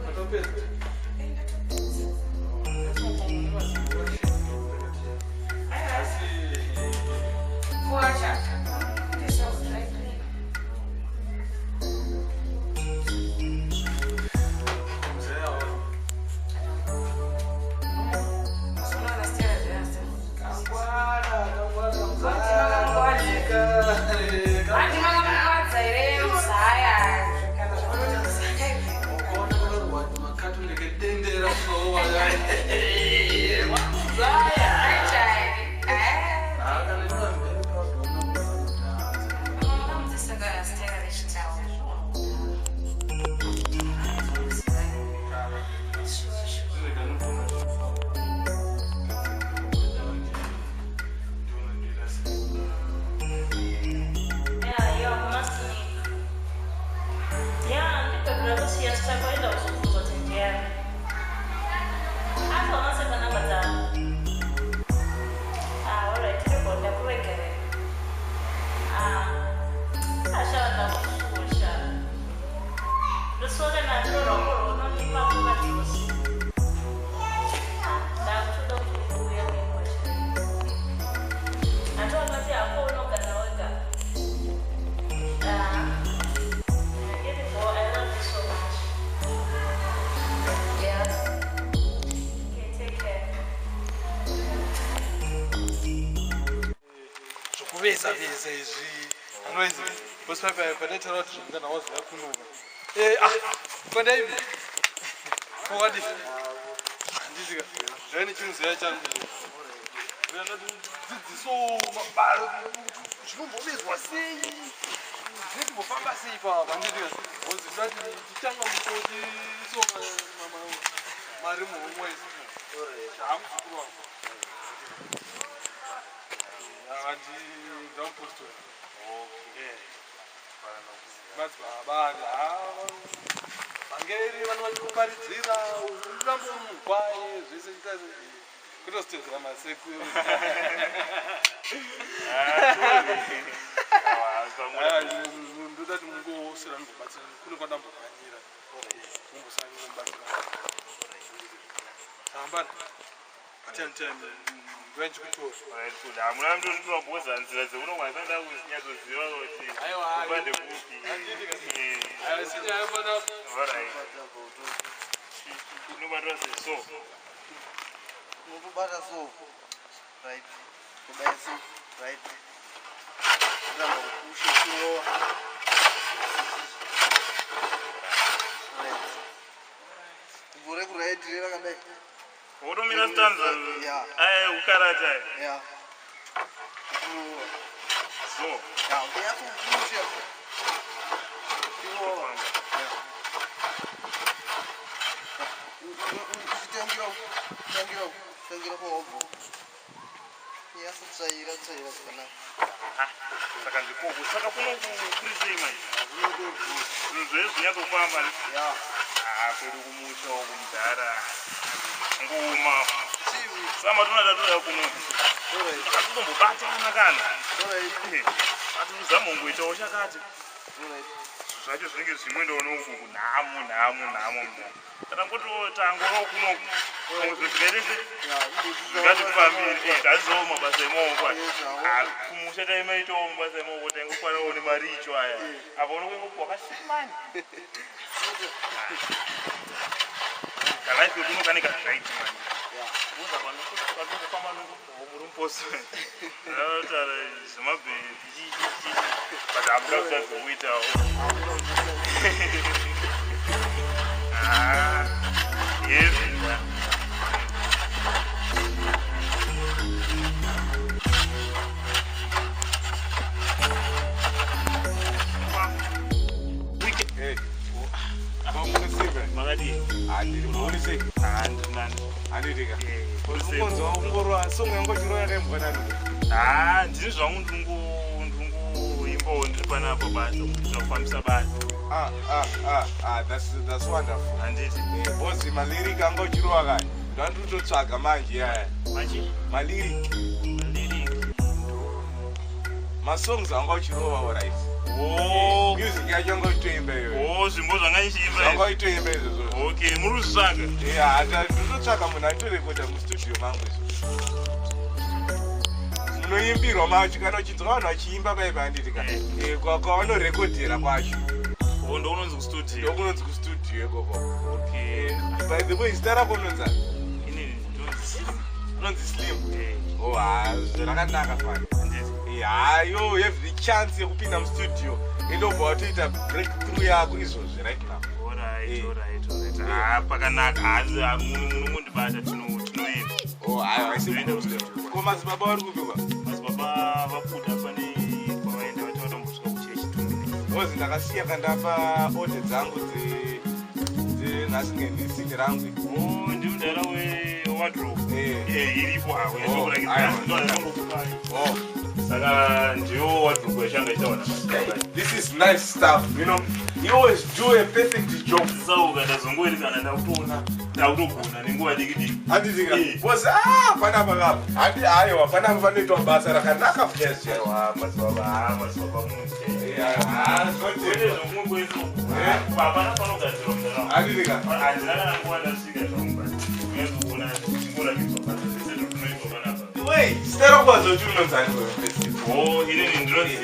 Atopedza.
Kuwacha.
Kuti yasitakuenda kuzobvunzwa kuti ndiani. Asi unoseva namba dzako. Ah, alright, tiri bonda kuregerera. Ah, asha ndakushusha. Rusoke narwo rwako runondipa nguva dzose. Ndakutoda kuti uuye kuimba chaiyo. Handovati hako unogara wega. Ah, iripo, I love you so much. Yeah. Okay, take care.
Zvokuveza veza izvi anoizi bcause padaitaura kuti zvingana wazoya kunoka. Kwandaivi kwakadi handisika zvaine chimuziya changu dzidziso mabaro zvinombovezwa sei, zvinotimbofamba sei papa, handitika? Bcause dati tichitanga mukotiso mari muhomwe hamuzukuru wangu akandi ndamupostori madzibaba vhangeri vano vachikuparidzira uramba uri mugwaye zvese kutozitedzera masekuru. Ndoda kuti mungosera ndimbobatsira kune kwandambomhanyira, mumbosara ndimbobatsira sambana patime time ndoyanchikutora.
Hamuna mtotitora bhoza nzira dzekunokwanisa nda kunyatsoziva kuti kuba ndekupi. Alright. Inobatwa seso.
Unotobata so, right, kudai so, right, kuramba kupusha uchirova, right, gumbo rekuright rakadai.
Wotomira stanza.
Yeah.
Aya ukarata aya.
Yeah, uchirova.
So.
Yeah, unyatsopusha uchirova. Yeah. Uchitangira tangira tangira kwawabva, nyatsotsvaira tsvaira zvakanaka.
Ah, saka ndikoko. Saka kuno kuri sei manje? Zvinhu zvese zvinyatsofamba.
Yeah.
Ah, kwedu kumusha uku mudhara. Ngoma. Sama tonoda toda kuno. Atitombobatana kana. Atizama kungoitawo chakati. Zvacho zvinenge zvimwendawo noku nhamo nhamo nhamo mudhara. Kana ngototangoro kunoku. Zvikaitese zvingatifambiri. Tazivawo mabasa emaoko aya. Ah, kumusha taimaitawo mabasa emaoko taingokwanawo nemaricho aya. Apa unokungopuwa wakasimani. Kalife kuno kane kazvaiti manje. Uza panofamba muri muposo. Taura zvemabhebhi chi chi chi. But hamuda kutadza kuitawo. Ah, yes. Makadii?
Handiri.
Handinani.
Handitika ungonzwa ungorwa song yangu chiro yakaimbwa nani?
Ah, ndini zvangu ndingoimbawo ndiri panapa basa kuitira kufambisa basa.
Ah, ah, ah, ah, that's wonderful.
Handiti?
Boss, malyric anga uchirova kani ndandinototsvaga manje yaya.
Machi?
Malyric.
Malyric.
Masongs anga uchirova, alright.
Oh.
Music yacho anga uchitoimba iyoyo.
Oh, zvimbo zvanga ndichiimba.
Zvanga uchitoimba izvozvo.
Okay, muri kuzvitsvaga?
Yeah, ndinototsvaga munhu anotorekodha mustudio mangu izvo. Munoimbirwa macho kana uchinzwa vanhu vachiimba paipa, handitika? Kwavanorekodhera kwacho.
Oh, ndokunonzi kustudio.
Ndokunonzi kustudio ikoko.
Okay.
By the way, zita rako unonzani?
Inini ndinonzi Slim.
Unonzi Slim? Oh, ha, rakanaka fani.
Handiti?
Ha, you have the chance yekupinda mustudio indobva watoita breakthrough yako izvozvi right now.
Alright. Ah, pakanaka. Asi munongondibata tinoenda.
Oh, aiwa.
Tinoenda kustudio.
Ko madzibaba vari kupikwa?
Madzibaba vabuda pane kwavaenda, vati vatombosvika kuchechi 2 minutes.
Boss, ndakasiya kandapa order dzangu dzenhasi ngendisini rangu.
Oh, ndimudhara wewardrobe. Iripo hawo.
Oh, aiwa.
Yachokurakidza. Ndorangokupai.
Oh.
Saka ndiyo wardrobe yachanga ichawana.
This is nice stuff, you know. You always do a perfect job.
Sauka ndazongoerekana ndakutoona ndakutogona nenguva diki diki.
Handitika. Because panapa kapa. Handi aiwa panapa panoitwa basa rakanaka fresh.
Aiwa madzibaba, madzibaba munhu. Kwete zvokungoisa. Hapana panogadzirwa mudharaunda.
Handitika.
Handina kana nguva ndasvika zvangu but unozoona chingoratidzwa basa zvese zvatinoitwa panapa.
Wait, zita rako wazoti unonzani wewe first?
Oh, inini ndinonzi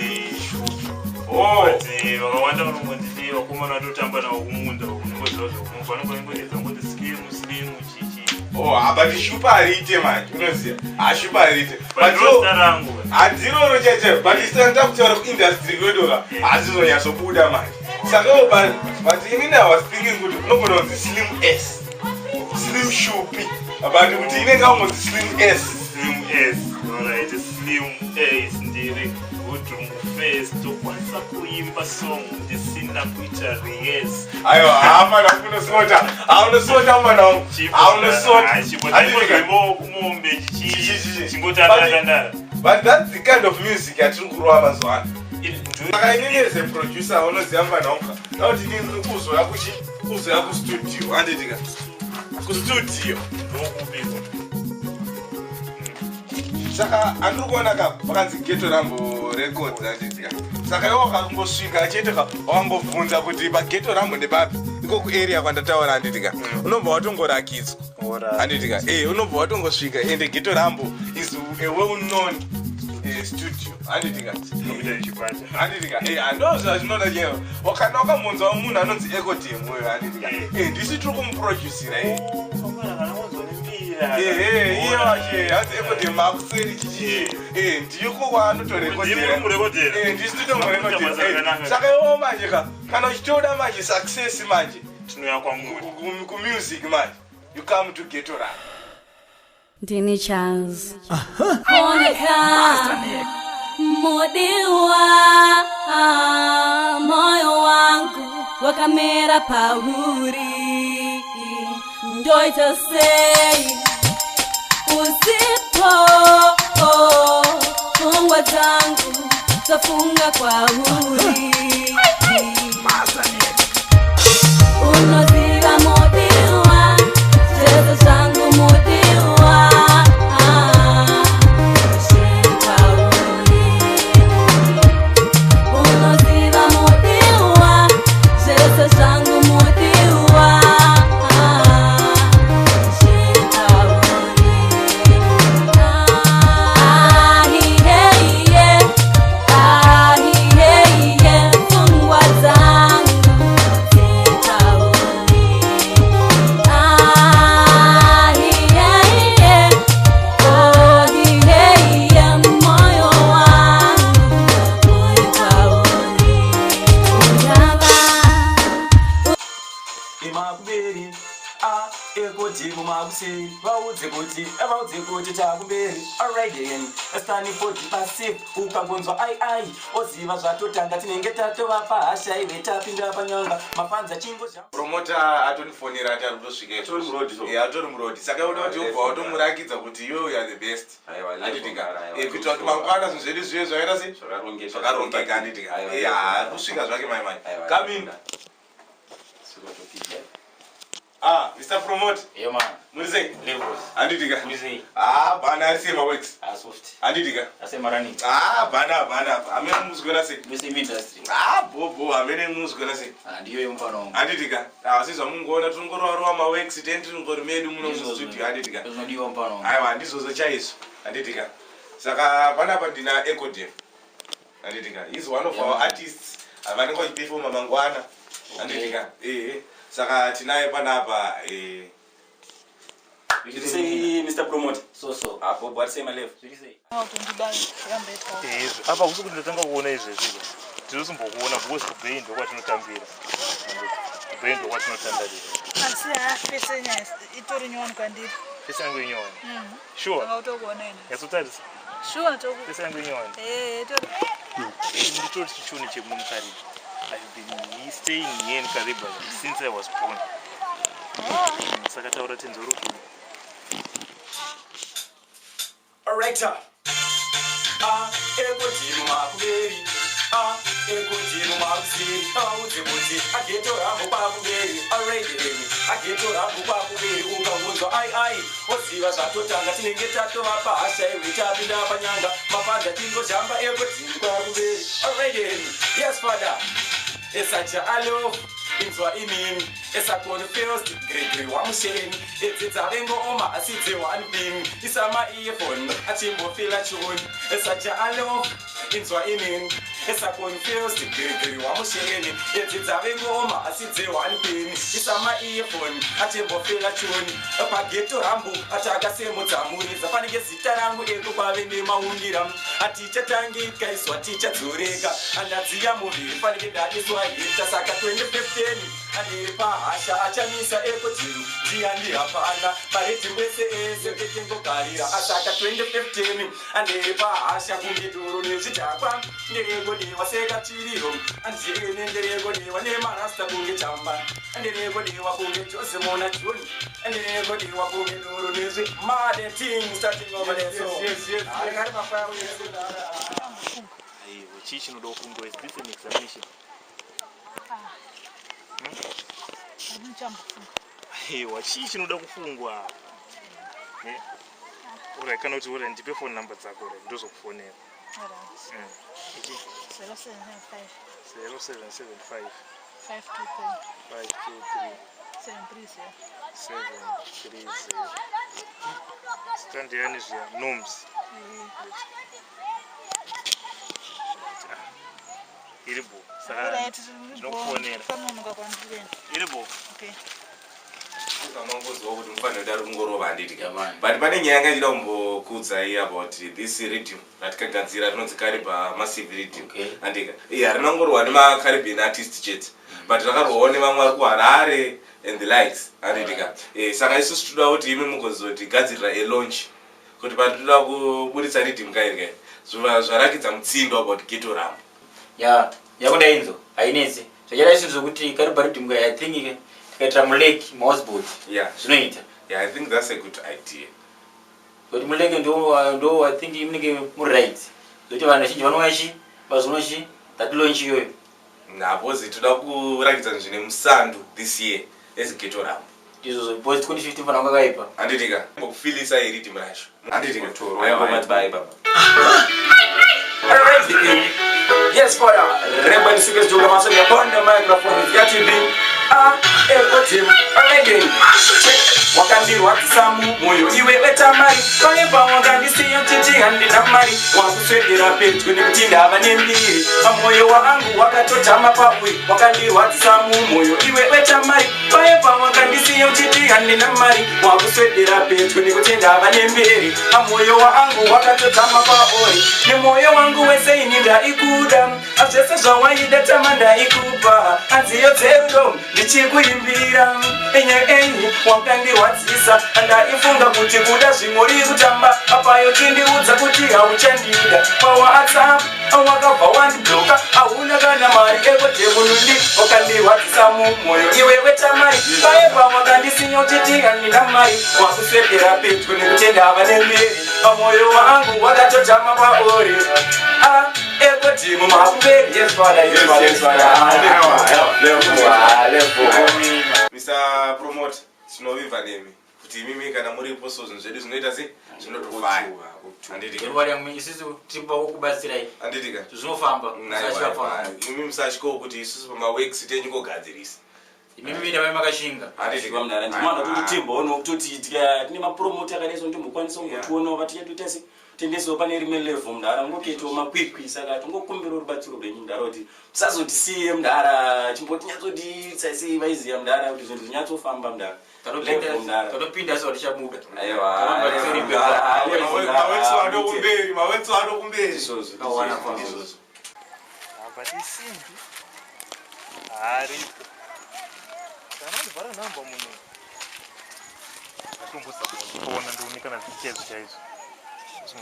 Oh, but vakawanda vanongonditi vakomana vatotamba navo kumunda unongoziva zvokumva vanongoingoedza ngoti slimu slimu chichi.
Oh, but shupa hariite manje, unoziva. Hashupa hariite.
But ndiro zita rangu.
Handiroro chaicho, but zita ndakutaura kuindustry kwedu ka, hazvizonyatsobuda manje. Saka but inini I was thinking kuti unogona kunzi Slim S. Slim Shupi. But kuti inenge angonzi Slim S.
Slim S. Alright, Slim S ndiri good mufesi tokwanisa kuimba song ndisina kuita rehearse.
Aiwa, hapana kunosota. Haunosota mwana wangu. Haunosota.
Chipo kumombe chichi chingotandara.
But that's the kind of music yatiri kurova mazuva ano. Saka inini as a producer unoziva mwana wangu. Nauti inini kuzoya kuchi kuzoya kustudio. Handitika. Kustudio.
Ndokupiko.
Saka andiri kuona ka pakanzi Ghetto Rambo Records handitika. Saka iwe wakangosvika chete ka wakangobvunza kuti paGhetto Rambo ndepapi iko kuarea kwandataura handitika. Unobva watongorakidzwa. Handitika. Unobva watongosvika ende Ghetto Rambo is a well known studio. Handitika. Handitika. Ndo zvazvinoda chaivo. Wakana wakamunzwa munhu anonzi Ecotem uyo handitika. Ndisi tiri kumuproducira iye wache hanzi Ecotem makuseri chichi. Ndiko kwaanotorekodera. Ndisi titomurekodera. Saka iwo manje ka kana uchitoda manje success manje
tinouya kwamuri
kumusic manje you come to Ghetto Rambo.
Ndini Charles. Oneka mudiwa moyo wangu wakamera pauri ndoita sei usipo pfungwa dzangu dzafunga kwauri unoziva mudiwa zvese zvangu mudiwa unoziva mudiwa zvese zvangu mudiwa pfungwa dzangu moyo wangu uri kwauri ungava
Imakumberi Ecotem makuseri vaudze kuti takumberi. Alright then, standing for the passive ukangonzwa ai ai oziva zvatotanga tinenge tatovapa hasha iwe tapinda panyanga mafanza chingo zha
Promoter atonifonera ati ari kutosvika.
Atori muroad so.
Atori muroad. Saka unoda kuti ubva watomurakidza kuti iwe you are the best. Handitika. Kuitira kuti mangwana zvinhu zvedu zvive zvakaita sei? Zvakarongeka handitika. Ari kusvika zvake mai mai. Come in. Mr. Promoter.
Yeah, man.
Muri sei?
Levels.
Handitika.
Muri sei?
Bana ari sei maworks?
Soft.
Handitika.
Ase marani.
Bana bana. Amene muzikuona sei?
Muri sei industry.
Bobo amene muzikuona sei?
Ndiyo yemufano wangu.
Handitika. Asi zvamungoona tinongorova maworks teni tinongori medu muno mustudio handitika.
Zvinodiwa mufano wangu.
Aiwa handizvozvo chaizvo. Handitika. Saka panapa ndina Ecotem. Handitika. He's one of our artists vanenge vachiperforma mangwana. Handitika. Saka tinaye panapa
Zviri sei Mr. Promoter?
So.
Bobo ari sei malevel?
Zviri sei?
Apa kusi kuti ndatanga kuona izvezvi tinozombokuona because kubhei ndokwatinotambira. Kubhei ndokwatinotandarira.
Asi haafese nyaya itori nyowani kwandiri.
Fesi yangu inyowani. Sure.
Angautokuona ine.
Yatsotarisa.
Sure toku.
Fesi yangu inyowani.
Itori.
Nditori chichoni chemuno muKariba. I've been staying here in Kariba since I was born. Saka taura tinzoro.
Alright.
A ekotimu makuberi, a ekotimu makuseri, audze kuti ageto rambo kwakuberi. Alright, ageto rambo kwakuberi. Ukaunzwa ai ai, oziva zvatotanga, tinenge tatova pahasha iwe, tapinda panyanga mafadha, tingozhamba ekotimu kwakuberi. Alright, yes father, esacha alo inzwa inini esakonfused Gregory wamusheni idzi dzavengooma asi dze1 pin isama earphone achimbofila chuni esacha alo inzwa inini esakonfused Gregory wamusheni idzi dzavengooma asi dze1 pin isama earphone achimbofila chuni pageto rambu atakasemudza panenge zita rangu eko kwave nemaungira atichatangi kaiswa tichadzoreka andadziya muviri panenge ndaiswa hita saka 2015 andiri pahasha achamisa ekotimu ndiyani hapana pareti wese ese ketingogarira asaka 2015 andiri pahasha kunge doro nezvidhakwa ndirikodiwa sekachiriro andine ndirikodiwa nemarasta kunge chamba ndirikodiwa kunge josemona joni ndirikodiwa kunge doro nezvi made thing starting over there so.
Yes, yes, yes.
Ari mafaya.
Aiwa, chii chinoda kufungwa? Is this an examination? Aiwa, chii chinoda kufungwa? Alright, kana kuti alright, ndipe phone number dzako, alright, ndozokufonera. Ichi
0775
0775
523
523
730.
730. Stand yani zviya norms. Iri bo. Saka ndinokufonera.
Sanonoka kwandiri.
Iri bo.
Okay.
Ukamangoziva kuti mufanira kuti ari kungorova handiti, but pane nyaya yanga ichida kumbokuudzai about this riddim ratikagadzira rinonzi Kariba Massive Riddim, andika iye harina kungorwa nemaCaribbean artist chete, but rakarwawo nevamwe vari kuHarare and the likes, handitika? Saka isusu toda kuti imi mugozotigadzirira a launch kuti patinoda kuburitsa riddim kairi kai zvarakidza mutsindo about Ghetto Rambo.
Ya, yakuda inzo hainetsi zvachaita isu zvokuti Kariba riddim kai, I think tikaitira mulake mahouseboat zvinoita.
Yeah, I think that's a good idea.
Kuti mulake ndo I think munenge muri right, zvokuti vanhu vazhinji vanouya chi vazoona chi that launch iyoyo.
Napozi toda kurakidza zvine musando this year as Ghetto Rambo.
Izvozvo, because 2015 fana kwakaipa.
Handitika mbokufilisa iriddim racho, handitika?
Madzibaba baba. Alright, yes, father. Rebel Secrets Joga Master upon the microphone. It's got to be ah, Echo Team. Alright, check. Wakandirwadzisa mumwoyo iwe wetamari paipa wakandisiya chichi handina mari wakuswedera pedyo nekuti ndava nembiri pamwoyo wangu wakatotama pauri wakandirwadzisa mumwoyo iwe wetamari paipa wakandisiya uchiti handina mari wakuswedera pedyo nekuti ndava nembiri pamwoyo wangu wakatotama pauri nemwoyo wangu wese ini ndaikuda zvese zvawaida tama ndaikupa anziyo dzerudo ndichikuimbira enye enye wakandirwadzisa ndaifunga kuti kuda zvimuri kutamba apayo chindiudza kuti hauchandida paWhatsApp wakabva wandibloka hauna kana mari ekotemunundi wakandirwadzisa mumwoyo iwe wetamari paepa wakandisinya uchiti handina mari wakuswedera pedyo nekuti ndava nembiri pamwoyo wangu wakatotama pauri ah, ekotimu makuberi. Yes father, yes father, yes father. Ah, level, ah, level.
Mr Promoter, tinovimba nemi kuti imimi kana muripo so zvinhu zvedu zvinoita sei, zvinotofaya, handitika?
Ruva yangu, isusu tiri pakukubatsirai.
Handitika?
Zvinofamba.
Aiwa, imi musatyawo kuti isusu pamaworks tenyu kogadzirisa.
Imimi ndavai makashinga.
Handitika?
Mudara ndimana tototembawo kutoti tine mapromota akadai ndimbokwanisa kungotionawo vatichatoita se tendesewo pane rimwe level mudara ngokuitawo makwikwi saka tingokumbira rubatsiro rwenyu mudara kuti musazotisiye mudara chimbotinyatsoti sei vaiziya mudara kuti zvinhu zvinyatsofamba mudara. Level, mudara.
Tatopinda so tichabuda.
Aiwa.
Maworks adokumberi, maworks adokumberi.
Izvozvo.
Izvozvo.
Apa isimbi aripo kana ndivhara namba munhu atombosakufona ndione kana zvichaizvo chaizvo.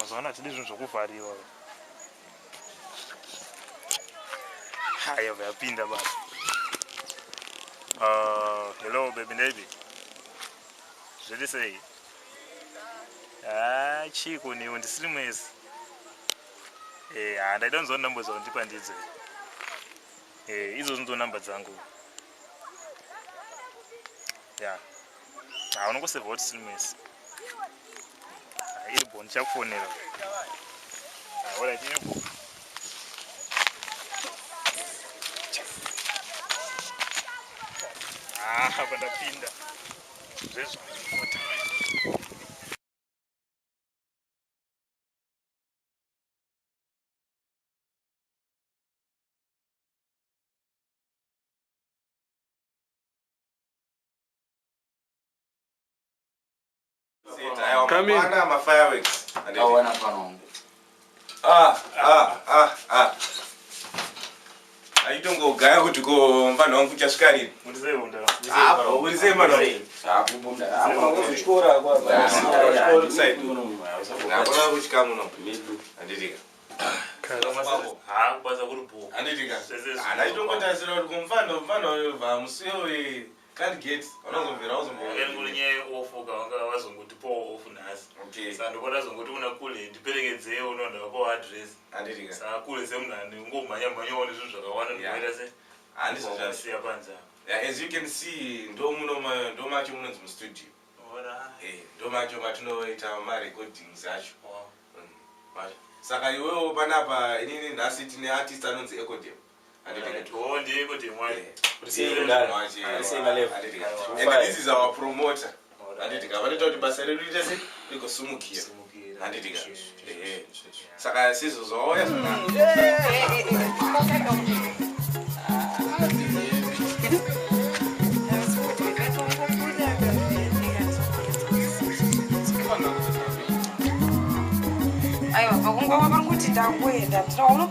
Mazuva ano hatidi zvinhu zvokuvhariwa. Haya, yapinda baba. Hello baby, ndeipi, zviri sei? Ha, chiko newe, ndisiri mwezi. Ndaida kunzwa namba dzaundipa ndidzo. Idzodzo ndo namba dzangu. Ya. Unongosevha kuti Slimwes. Iri bo ndichakufonera. Alright, iri bo. Apa ndapinda. Zvezvo.
Come in. Ma fireworks.
Awana pano.
Ah, ah, ah, ah. Aitongogaya kuti ko mfana wangu kuchasvika rini? Urisei mfana wangu?
Kuchikora kwa.
Hakuna kutya muno. Handitika.
Kubasa kuri bho.
Handitika. Ndaitongotarisira kuti ko mfana vamusiyo can't get vanozomvera
Ngori nyaya yeofu ka vanga vazongotipawo ofu nhasi. Saka ndopota azongoti una kule ndiperekedzewo unoenda vapawo address.
Handitika.
Saka kule semunhu ane ungomhanya mhanyawo nezvinhu zvakawanda ndinoita se.
Handizvo zvazvo.
Siya panze apa.
Yeah, as you can see, ndo muno ndo macho munonzi mustudio. Ndo macho matinoita marecordings acho. Macho. Saka iwewo panapa inini nhasi tine artist anonzi Ecodem.
Oh, ndiye Ecodem wacho.
And this is our promoter. Handitika vanoita kuti basa redu riite se rigosumukira. Handitika. Ehe. Saka sizvo zvauya
Aiwa, pakungwa vanguti ndakuenda tinoona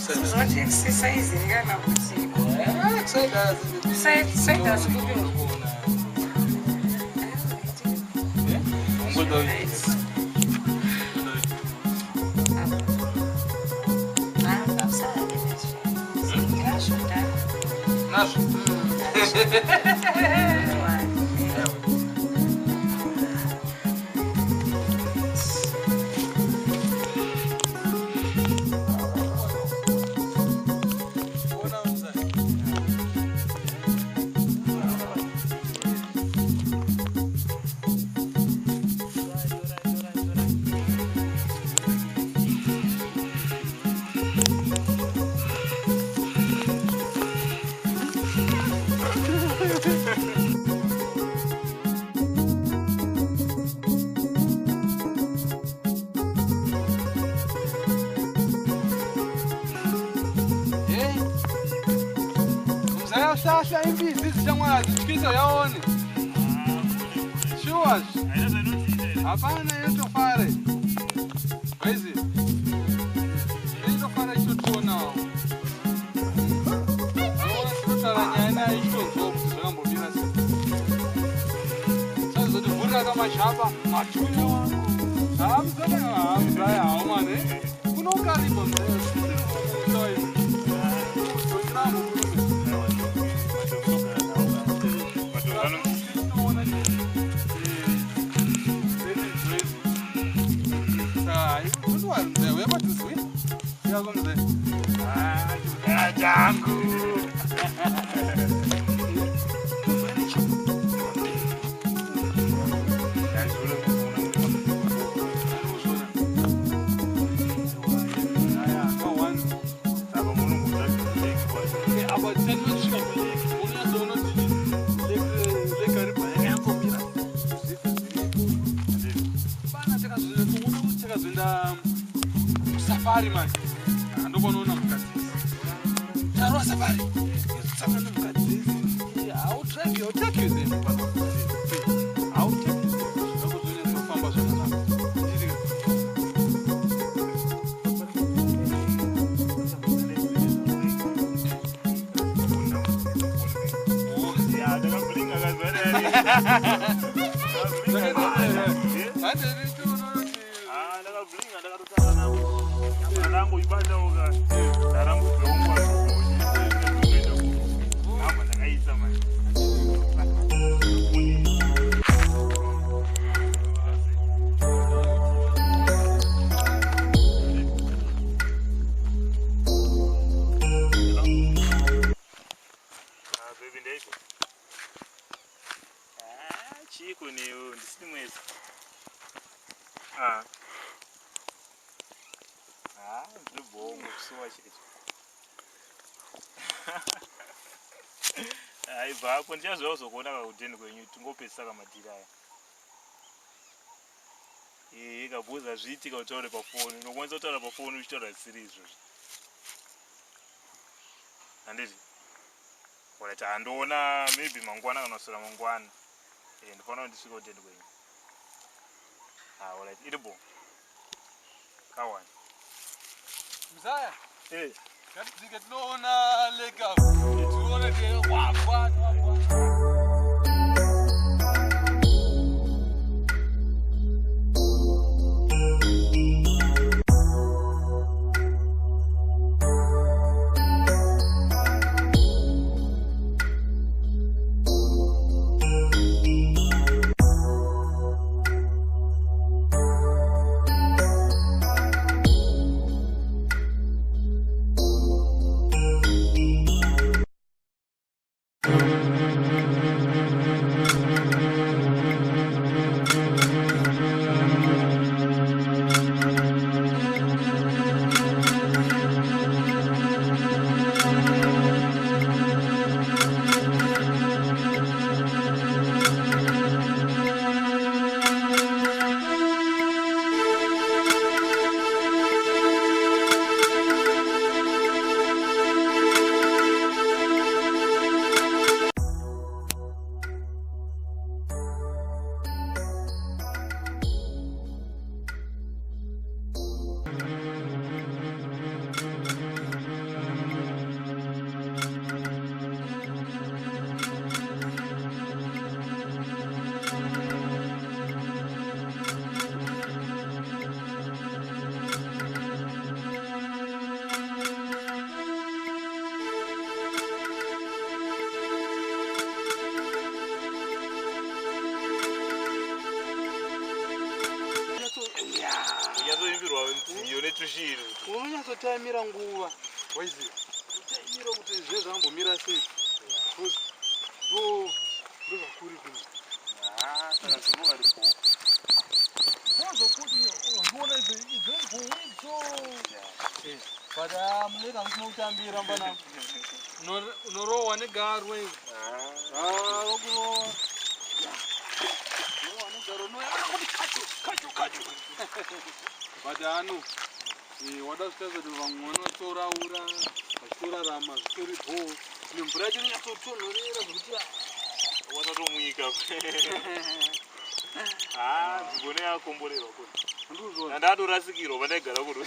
Zvoti exercise kana kuti exercise kupi?
Mzayashasha imbizi zishamwari hadzityisa yaone. Sure. Hapana yotofare. Waizi. Yotofare ichotionawo. Anoona tinotaura nyaya naye ichitonzwa kuti zvakambomira sei. Sazotivhurira kamashapa matunya wangu. Hamzana hamzaya hawo mane. Kunokaripo mzaya. Sisiri kumusha Safari man. Ndokonoona mukadzi. Tarwa safari. Safari mukadzi. I'll track you, I'll take you there. I'll take you there. Zvakuzonyatsa zvakanaka.
Ndibhongo kusuwa chete. Haibva apo ndichazouya kakudheni kwenyu tingopedzisa kamadhiri aya. Ee kabhuza zviitika utaure pafoni. Unokwanisa kutaura pafoni uchitaura zvisiri izvozvo. Handiti? Alright, handoona maybe mangwana kana kuswera mangwana. Eh, ndifanira kuti ndisvike kudheni kwenyu. Ah, alright, iripo. Kawani.
Mzaya.
Eh.
Ngatidzike tinoona lake up. Tione te wagwa wagwa.
Unyatsoimbirwa nziyo netushiri.
Unonyatsotaimira nguva. Waiziva. Utaimira kuti zve zvambomira sei. Because ndo ndozvakuri kuno.
Ah, saka zuva ripo.
Ndozokuti unoona izvi idzo. But munoita musina kutambira mbana. Unorohwa negarwe. Ah, wokurohwa. Unorohwa negarwe unouya kuti kachu kachu kachu. But ano wada zvitaza kuti vamwe vanotoraura vachitorarama zvitori bhoo nemvura yacho inonyatsotonhorera zvekuti
Wasatomwika. Ah, nzvimbo neyakomborerwa kuri.
Ndizvona.
Ndatorasikirwa pandaigara kuri.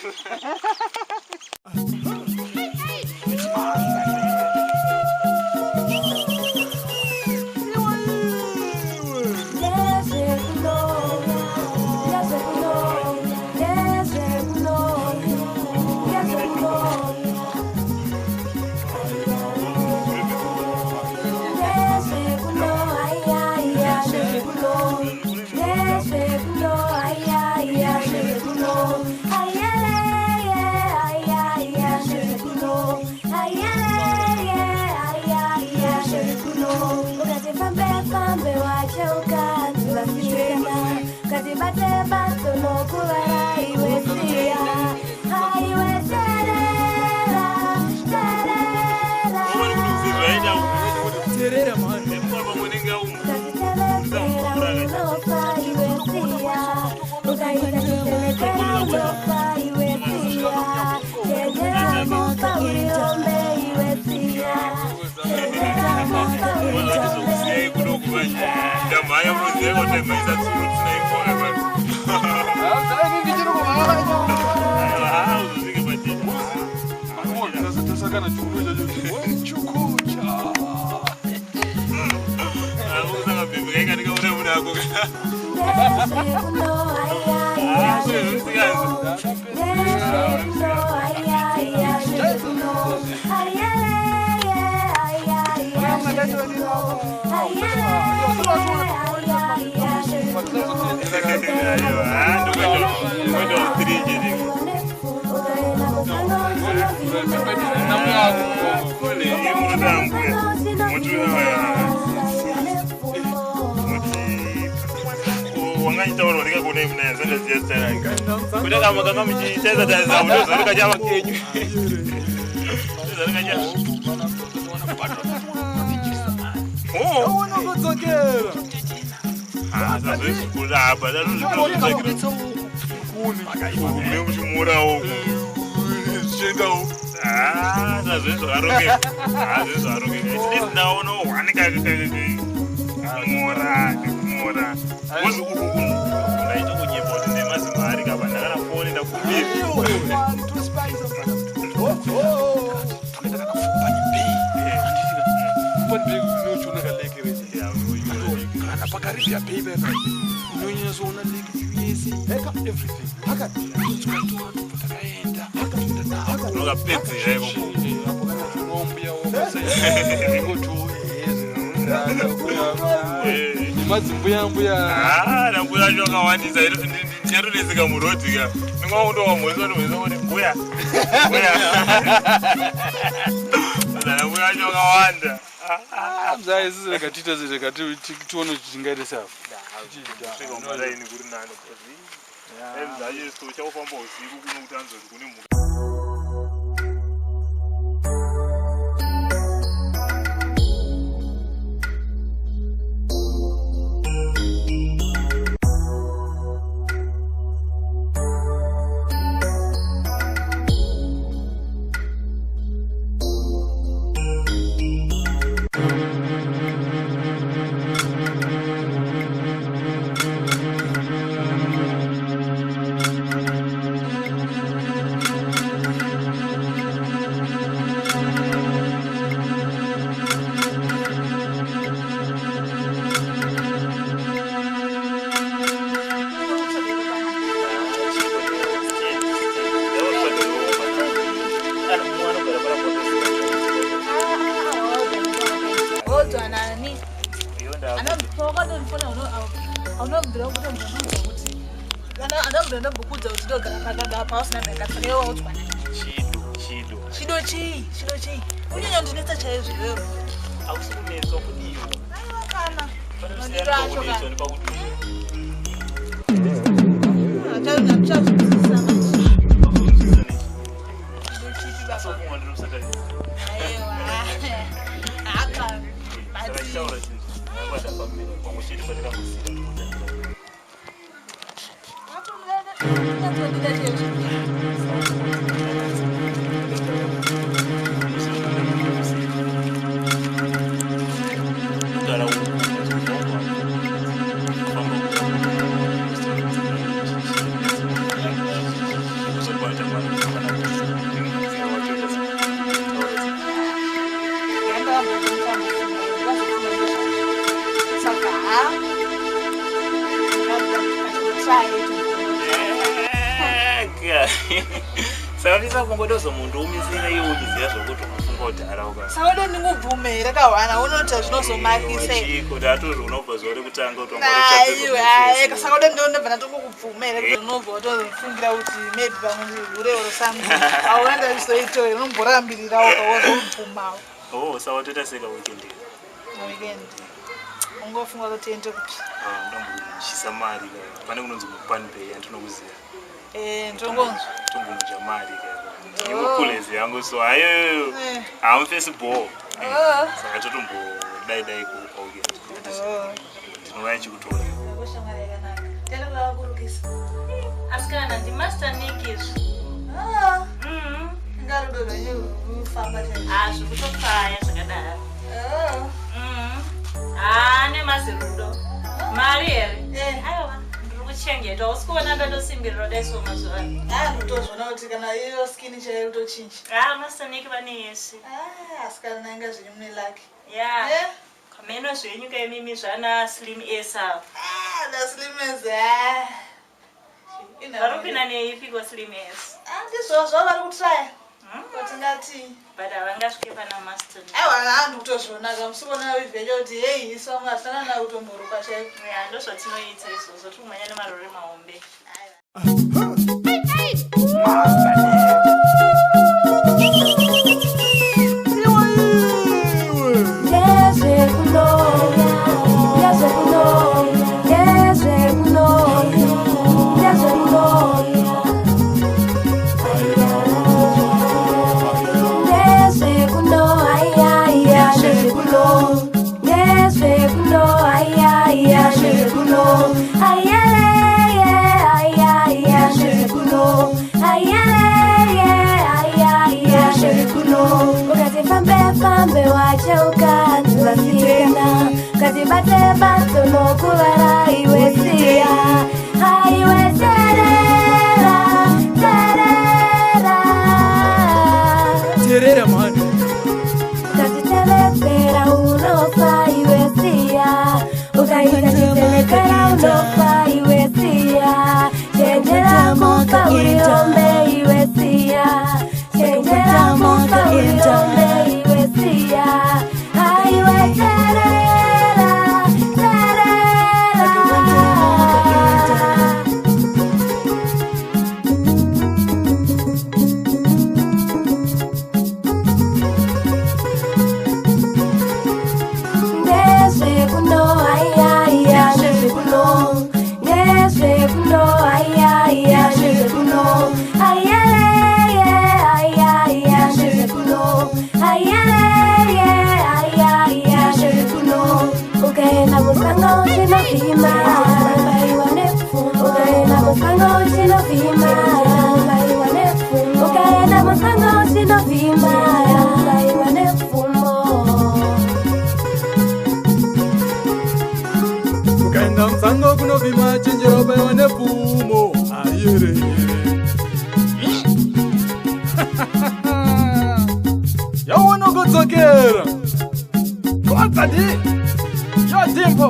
Terera mani.
Ndamhanya munoziva kuti maisa tsuro tinaikona Ah, uzosvike patete.
Tasakana chikuru chacho. Wechukucha.
Ah, usaka bhebhe kaika ndikaona muda wako. Ah, kune zvisingazi. Ah, ndokuita three chete. Wangachitaura ndikakuonai muna Ndisati zita rake. Kuti kama kanga muchitarisa tarisa munozori kachava kenyu. Ndozori kachava. Oh.
Unokudzokera.
Ah, sazvezvikurapa, sazvezvikurapa. Mune muchimura uku.
Zvichiendawo.
Ah, sazvezvakarongeka. Ah, zvezvakarongeka. At least ndaona one kumora, kumora. Kuzi uku ndaita kunyepa kuti ndemazimari kapa ndakana foni ndakumbira.
Kana pakaribia bay bebe unonyatsoona lake yese everything takaenda
Unokapedzera ikoko.
Nemadzimbuya mbuya.
Ah, nambuya acho akawandisa ndichatonetseka murodhi ka. Ndingangotowa mhosva kuti mbuya. Mbuya. Nambuya acho akawanda.
Mzaya isusu rega tiite rega tione kuti tingaite sei apo.
Kusvika kumaraini kuri nani. Dzacho tochakufamba usiku kuno kuti anzwa kuti kune mhuka.
Odwa nani? Anobvira kutombonudza kuti anobvira ndombokudza kuti ndogara pakagara pausina ndakasaka iwe waudzwa nani?
Chido, chido.
Chido chii? Chido chii? Unyanya ndinetsa chaizvo iwewe.
Hausi kunetswa kudiwa.
Aiwa kana.
Panosiyana pakunetswa nepakudiwa.
Achazvinzwisisa manje. Chido chipi baba?
Sokumwa ndiri musatanisi.
Aiwa. Haka.
Saka tichaura chinhu. Kwada pamene. Pamwe chete patakambosira tikutangira.
Unyatsondida chaizvo.
Kugara uku, kufamba uku. Kuzobata vanhu kana
Saka ha.
Saka ndisakungodozo munhu umisira iwe uchiziva zvokuti unofunga kuti arauka.
Saka udo ndingubvume rakahwana unoti zvinozomakisa.
Chiko tatozviona kubva zuva rekutanga kuti
Aiwa, aika saka udo ndinobva ndatongokubvuma here kuti unobva watofungira kuti maybe pamwe ndihure or something. Auna ndachizoitoyo unomborambirirawo kawazobvumawo.
Oh, saka watoita seka weekend.
Weekend. Ungofunga kuti ende kupi?
Ah, ndombochisa mari ka. Pane kunonzi mupanbay andinokuziva.
Eh, ndongonzwa.
Tombomuja mari ka. Iwe kulezi yangu so ayo.
Eh.
Hamufesi ball.
Oh.
Saka totombodai dai ku weekend.
Oh.
Ndinouya ndichikutora.
Shamwari yakanaka. Tenda kuvakurukisa.
Asikana ndimaster Nick izvi.
Ah. Ngarudo rwenyu rufamba chaizvo.
Ah, zvikutofaya zvakadaro.
Oh.
Ah, nemazirudo. Mari here? Aiwa, ndiri kuchengetwa. Usi kuona ndatosimbirira dai so mazuva ano.
Ah, ndotozviona kuti kana iyo skin chaiyo irikutochinja.
Ah, Master Nick vane yese.
Ah, asikana inga zvenyu mune lucky.
Ya.
Eh?
Kameno zvenyu kaimimi zvana Slim S ava.
Ah, na Slim S. Ah.
Vari kupinda neipiko Slim S?
Ah, ndizvozvo vari kutraya. Kwatingati.
But havangasvike pana Master Nick.
Aiwa, ah, ndikutozviona ka musikuona vhivhenyo kuti hei isu vamwe hatina na kutomboruka chaiko.
Ya, ndozvatinoita izvozvo tiri kumhanya nemarori mahombe.
Ndezvekuloya, ndezvekuloya, ndezvekuloya,
Ukachibate bato nokuvara iwe siya. Aiwe terera, terera.
Terera mani.
Ukachitevedzera unofa iwe siya. Ukaita chitevedzera unofa iwe siya. Chenjera kufa uriombe iwe siya. Chenjera kufa uriombe iwe siya. Aiwe terera, terera. Ndezvekuno aiaiya ndezvekuno, ndezvekuno aiaiya ndezvekuno, aiyeleye aiaiya ndezvekuno, aiyeleye aiaiya ndezvekuno. Ukaenda musango uchinovhima, ukaenda musango uchinovhima, ukaenda musango uchinovhima, ubaiwa nepfumo.
Ukaenda musango kunovhima chenjera ubaiwa nepfumo. Ayere yaona kudzokera kodzadi yodimpo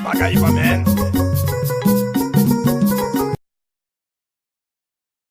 pakaipa men.